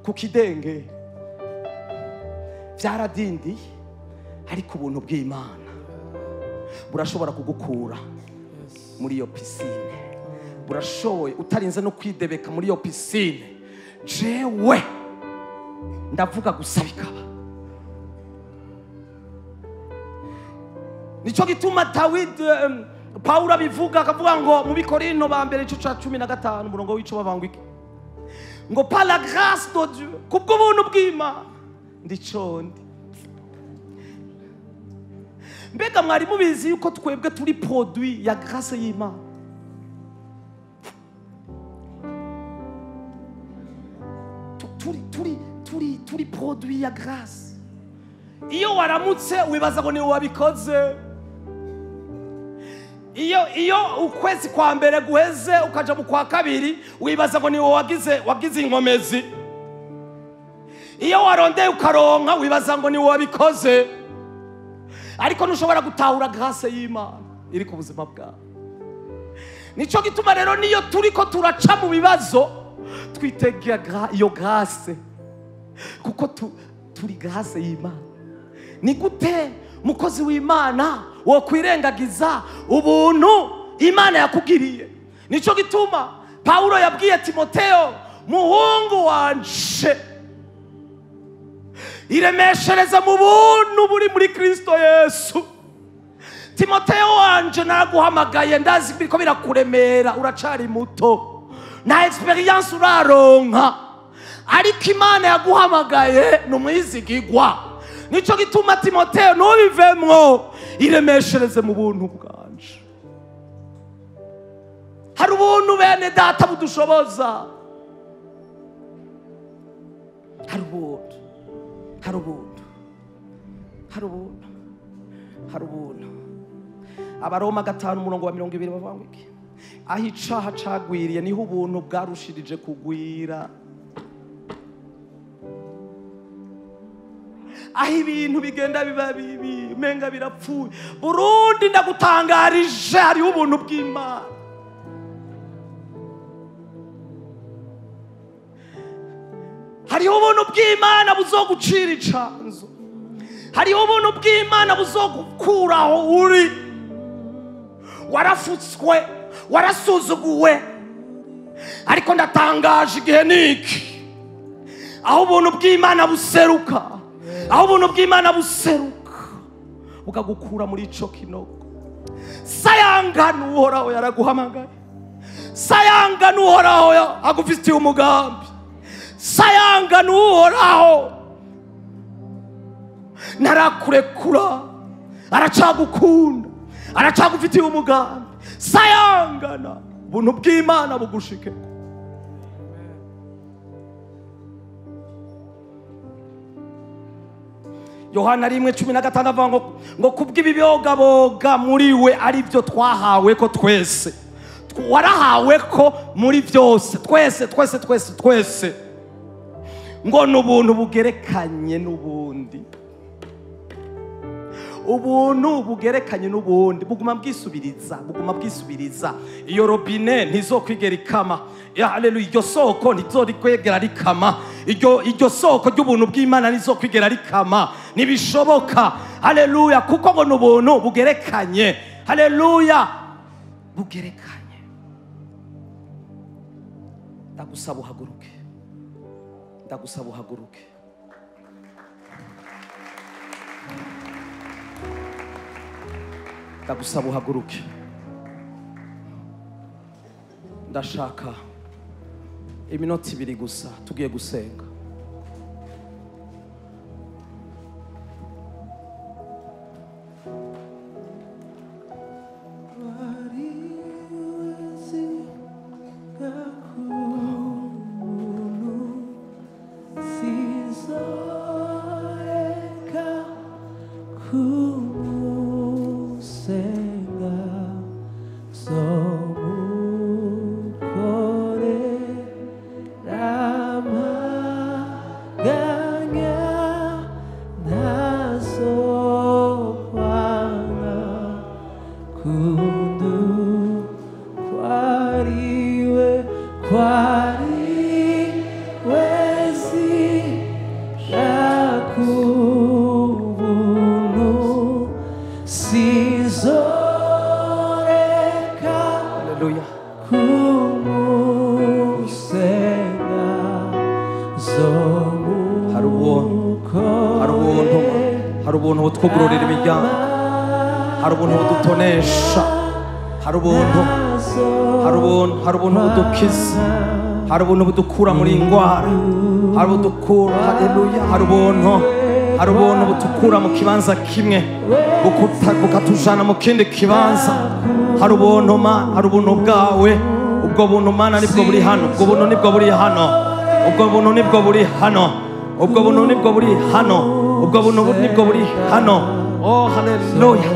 S1: ku kidenge, vyaradindiye, ariko ubuntu bw'Imana burashobora kugukura muri iyo piscine, burashoboye utarinze no kwidebeka muri iyo piscine. Jewe ndavuga gusa bikaba. Nico gituma Dawidi, Paulo abivuga akavuga ngo mu Bikorino ba mbere igice ca 15 umurongo w'ico bavuga iki? Ngo par la grâce de Dieu, kubw'ubuntu bw'Imana ndico ndi. Mbega mwari mubizi yuko twebwe turi produit ya grâce y'Imana? Turi produit ya grâce. Iyo waramutse wibaza ngo ni wabikoze. Iyo ukwezi kwa mbere guheze ukaja mu kwa kabiri wibaza ngo ni wagize inkomezi. Iyo warondeye ukaronka wibaza ngo ni wabikoze. Ariko ntushobora gutahura grâce y'Imana iri ku buzima bwawe. Nico gituma rero niyo turiko turaca mu bibazo twitegera iyo grâce, kuko turi grâce y'Imana. Ni gute mukozi w'Imana wo kwirengagiza ubuntu Imana yakugiriye? Nico gituma Paulo yabwiye Timoteo, muhungu wanje, iremeshereza mu buntu buri muri Kristo Yesu. Timoteo wanje, naraguhamagaye, ndazi biriko birakuremera, uracari muto, nta experience uraronka, ariko Imana yaguhamagaye ni umwizigigwa. Nico gituma Timoteo ntubivemwo, iremeshereze mu buntu bwanje. Hari ubuntu bene data budushoboza, hari ubuntu, hari ubuntu, hari ubuntu, hari ubuntu. Abaroma 5 umurongo wa 20 bavuga ngo iki? Aho icaha cagwiriye niho ubuntu bwarushirije kugwira. Aho ibintu bigenda biba bibi, umenga birapfuye, Burundi ndagutangarije, hariho ubuntu bw'Imana. Hariho ubuntu bw'Imana buzogucira icanzo. Hariho ubuntu bw'Imana buzogukuraho uri. Warafutswe, warasuzuguwe, ariko ndatangaje igihe niki aho ubuntu bw'Imana buseruka, aho ubuntu bw'Imana buseruka bukagukura muri ico kinogo. Sayangana Uhoraho yaraguhamagaye, sayangana Uhoraho agufitiye umugambi, sayangana Uhoraho narakurekura, Aracagukunda, aracagufitiye umugambi. Sayangana, ubuntu bw'Imana bugushike. Yohana 1:16 avuga ngo kubw'ibibogaboga muri we ari byo twahawe ko twese. Warahawe ko muri byose, twese twese twese twese. Ngo n'ubuntu bugerekanye n'ubundi. Ubuntu bugerekanye n'ubundi buguma bwisubiriza, buguma bwisubiriza. Iyo robine ntizokwigera ikama. Ya haleluya, iryo soko ntizorikwegera rikama. Iryo soko ry'ubuntu bw'Imana ntizokwigera rikama. Ntibishoboka. Haleluya, kuko ngo n'ubuntu bugerekanye. Haleluya, bugerekanye. Ndagusaba uhaguruke. Ndagusaba uhaguruke. Ndagusaba uhaguruke. Ndashaka iminota 2 gusa tugiye gusenga. Hari ubuntu butwugururira imiryango, hari ubuntu budutonesha, hari ubuntu, hari ubuntu, hari ubuntu budukiza, hari ubuntu budukura muri ingwara, hari budukura, haleluya, hari ubuntu, hari ubuntu butukura mu kibanza kimwe bukatujana mu kindi kibanza. Hari ubuntu Mana, hari ubuntu bwawe. Ubwo buntu Mana nibwo buri hano, ubwo buntu nibwo buri hano, ubwo buntu nibwo buri hano, ubwo buntu nibwo buri hano, ubwo buntu nibwo buri hano. Oh haleluya.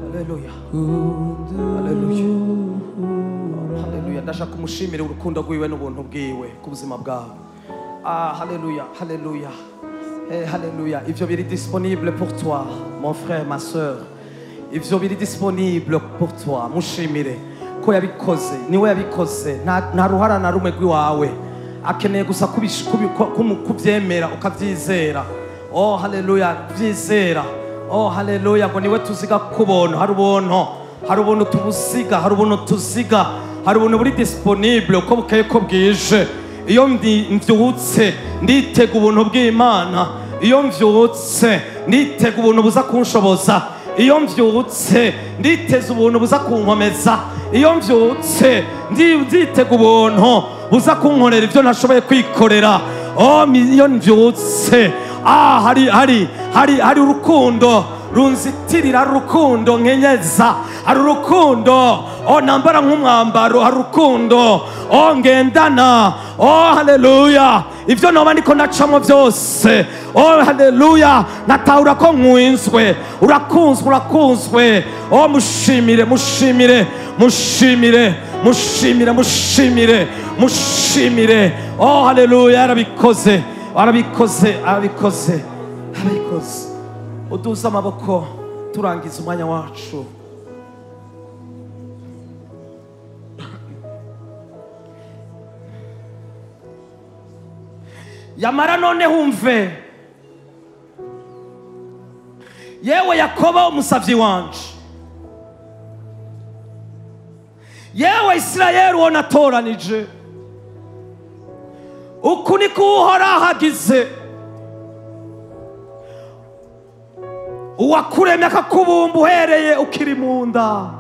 S1: Haleluya. Haleluya. Haleluya. Ndashaka kumushimira urukundo rwiwe n'ubuntu bwiwe ku buzima bwawe. Ah haleluya, haleluya. Eh haleluya. Ivyo biri disponible pour toi, mon frère, ma sœur. Ivyo biri disponible pour toi. Mushimire ko yabikoze, niwe yabikoze. Nta ruhara na rumwe rwiwawe. Akeneye gusa kubyemera ukabyizera. Oh haleluya, byizera. Oh haleluya, ngo niwe tuziga kubona. Hari ubuntu, hari ubuntu tubusiga, hari ubuntu tuziga, hari ubuntu buri disponible uko bukeye ko bwije. Iyo mvyutse nditega ubuntu bw'Imana. Iyo mvyutse nditega ubuntu buza kunshoboza. Iyo mvyutse nditeza ubuntu buza kunkomeza. Iyo mvyutse nditega ubuntu buza kunkorera ibyo ntashoboye kwikorera. Oh iyo mvyutse, ah hari hari hari hari urukundo runzitirira, urukundo nkenyeza, hari urukundo oh nambara nk'umwambaro, hari urukundo oh ngendana. Oh haleluya, ivyo noba ndiko ndacamo byose. Oh haleluya, natahura ko nkunzwe. Urakunzwe, urakunzwe. Oh mushimire, mushimire, mushimire, mushimire, mushimire, mushimire. Oh haleluya, arabikoze, arabikoze, arabikoze, arabikoze. Uduze amaboko turangiza umwanya wacu. Yamara none humve, yewe Yakobo umusavyi wanje, yewe Isirayeli uwo natoranije, uku niko Uhoraho agize, uwakuremye akakubumba uhereye ukiri mu nda.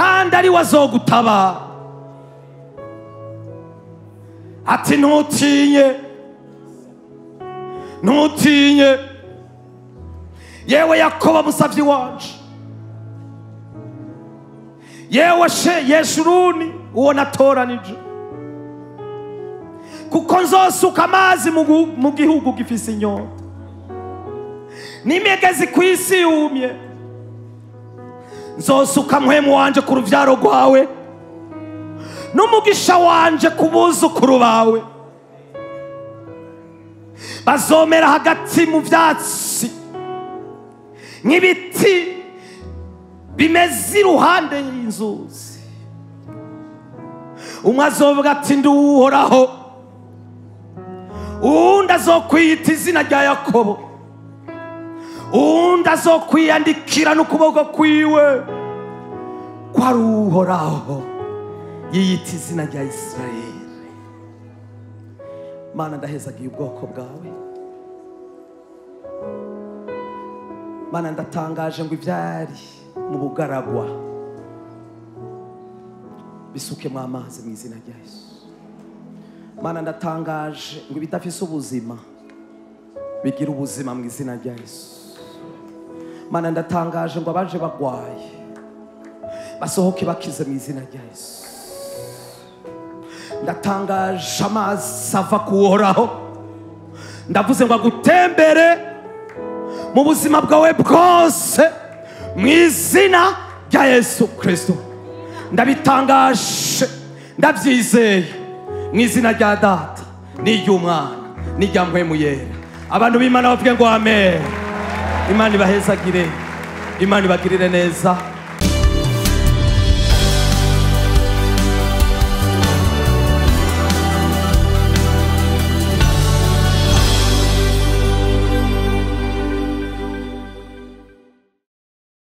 S1: Kandi ari we azogutabara. Ati ntutinye, ntutinye, yewe Yakobo musavyi wanje, yewe Yeshuruni uwo natoranije, kuko nzosuka amazi mu gihugu gifise inyota, n'imigezi ku isi yumye. Nzosuka mpwemu wanje ku ruvyaro rwawe, n'umugisha wanje ku buzukuru bawe. Bazomera hagati mu vyatsi nk'ibiti bimeze iruhande y'inzuzi. Umwe azovuga ati ndi Uhoraho, uwundi azokwiyita izina rya Yakobo, uwundi azokwiyandikira n'ukuboko kwiwe ko ari Uhoraho, yiyita izina rya Isirayeli. Mana, ndahezagiye ubwoko bwawe. Mana, ndatangaje ngo ivyari mu bugaragwa bisukemo amazi mu izina rya Yesu. Mana, ndatangaje ngo ibidafise ubuzima bigira ubuzima mu izina rya Yesu. Mana, ndatangaje ngo abaje bagwaye basohoke bakize mu izina rya Yesu. Ndatangaje amazi ava ku Uhoraho, ndavuze ngo agutembere mu buzima bwawe bwose mu izina rya Yesu Kristo. Ndabitangaje, ndabyizeye mu izina rya Data n'iry'Umwana n'irya Mpwemu Yera. Abantu b'Imana bavuge ngo amen. Imana ibahezagire, Imana ibagirire neza.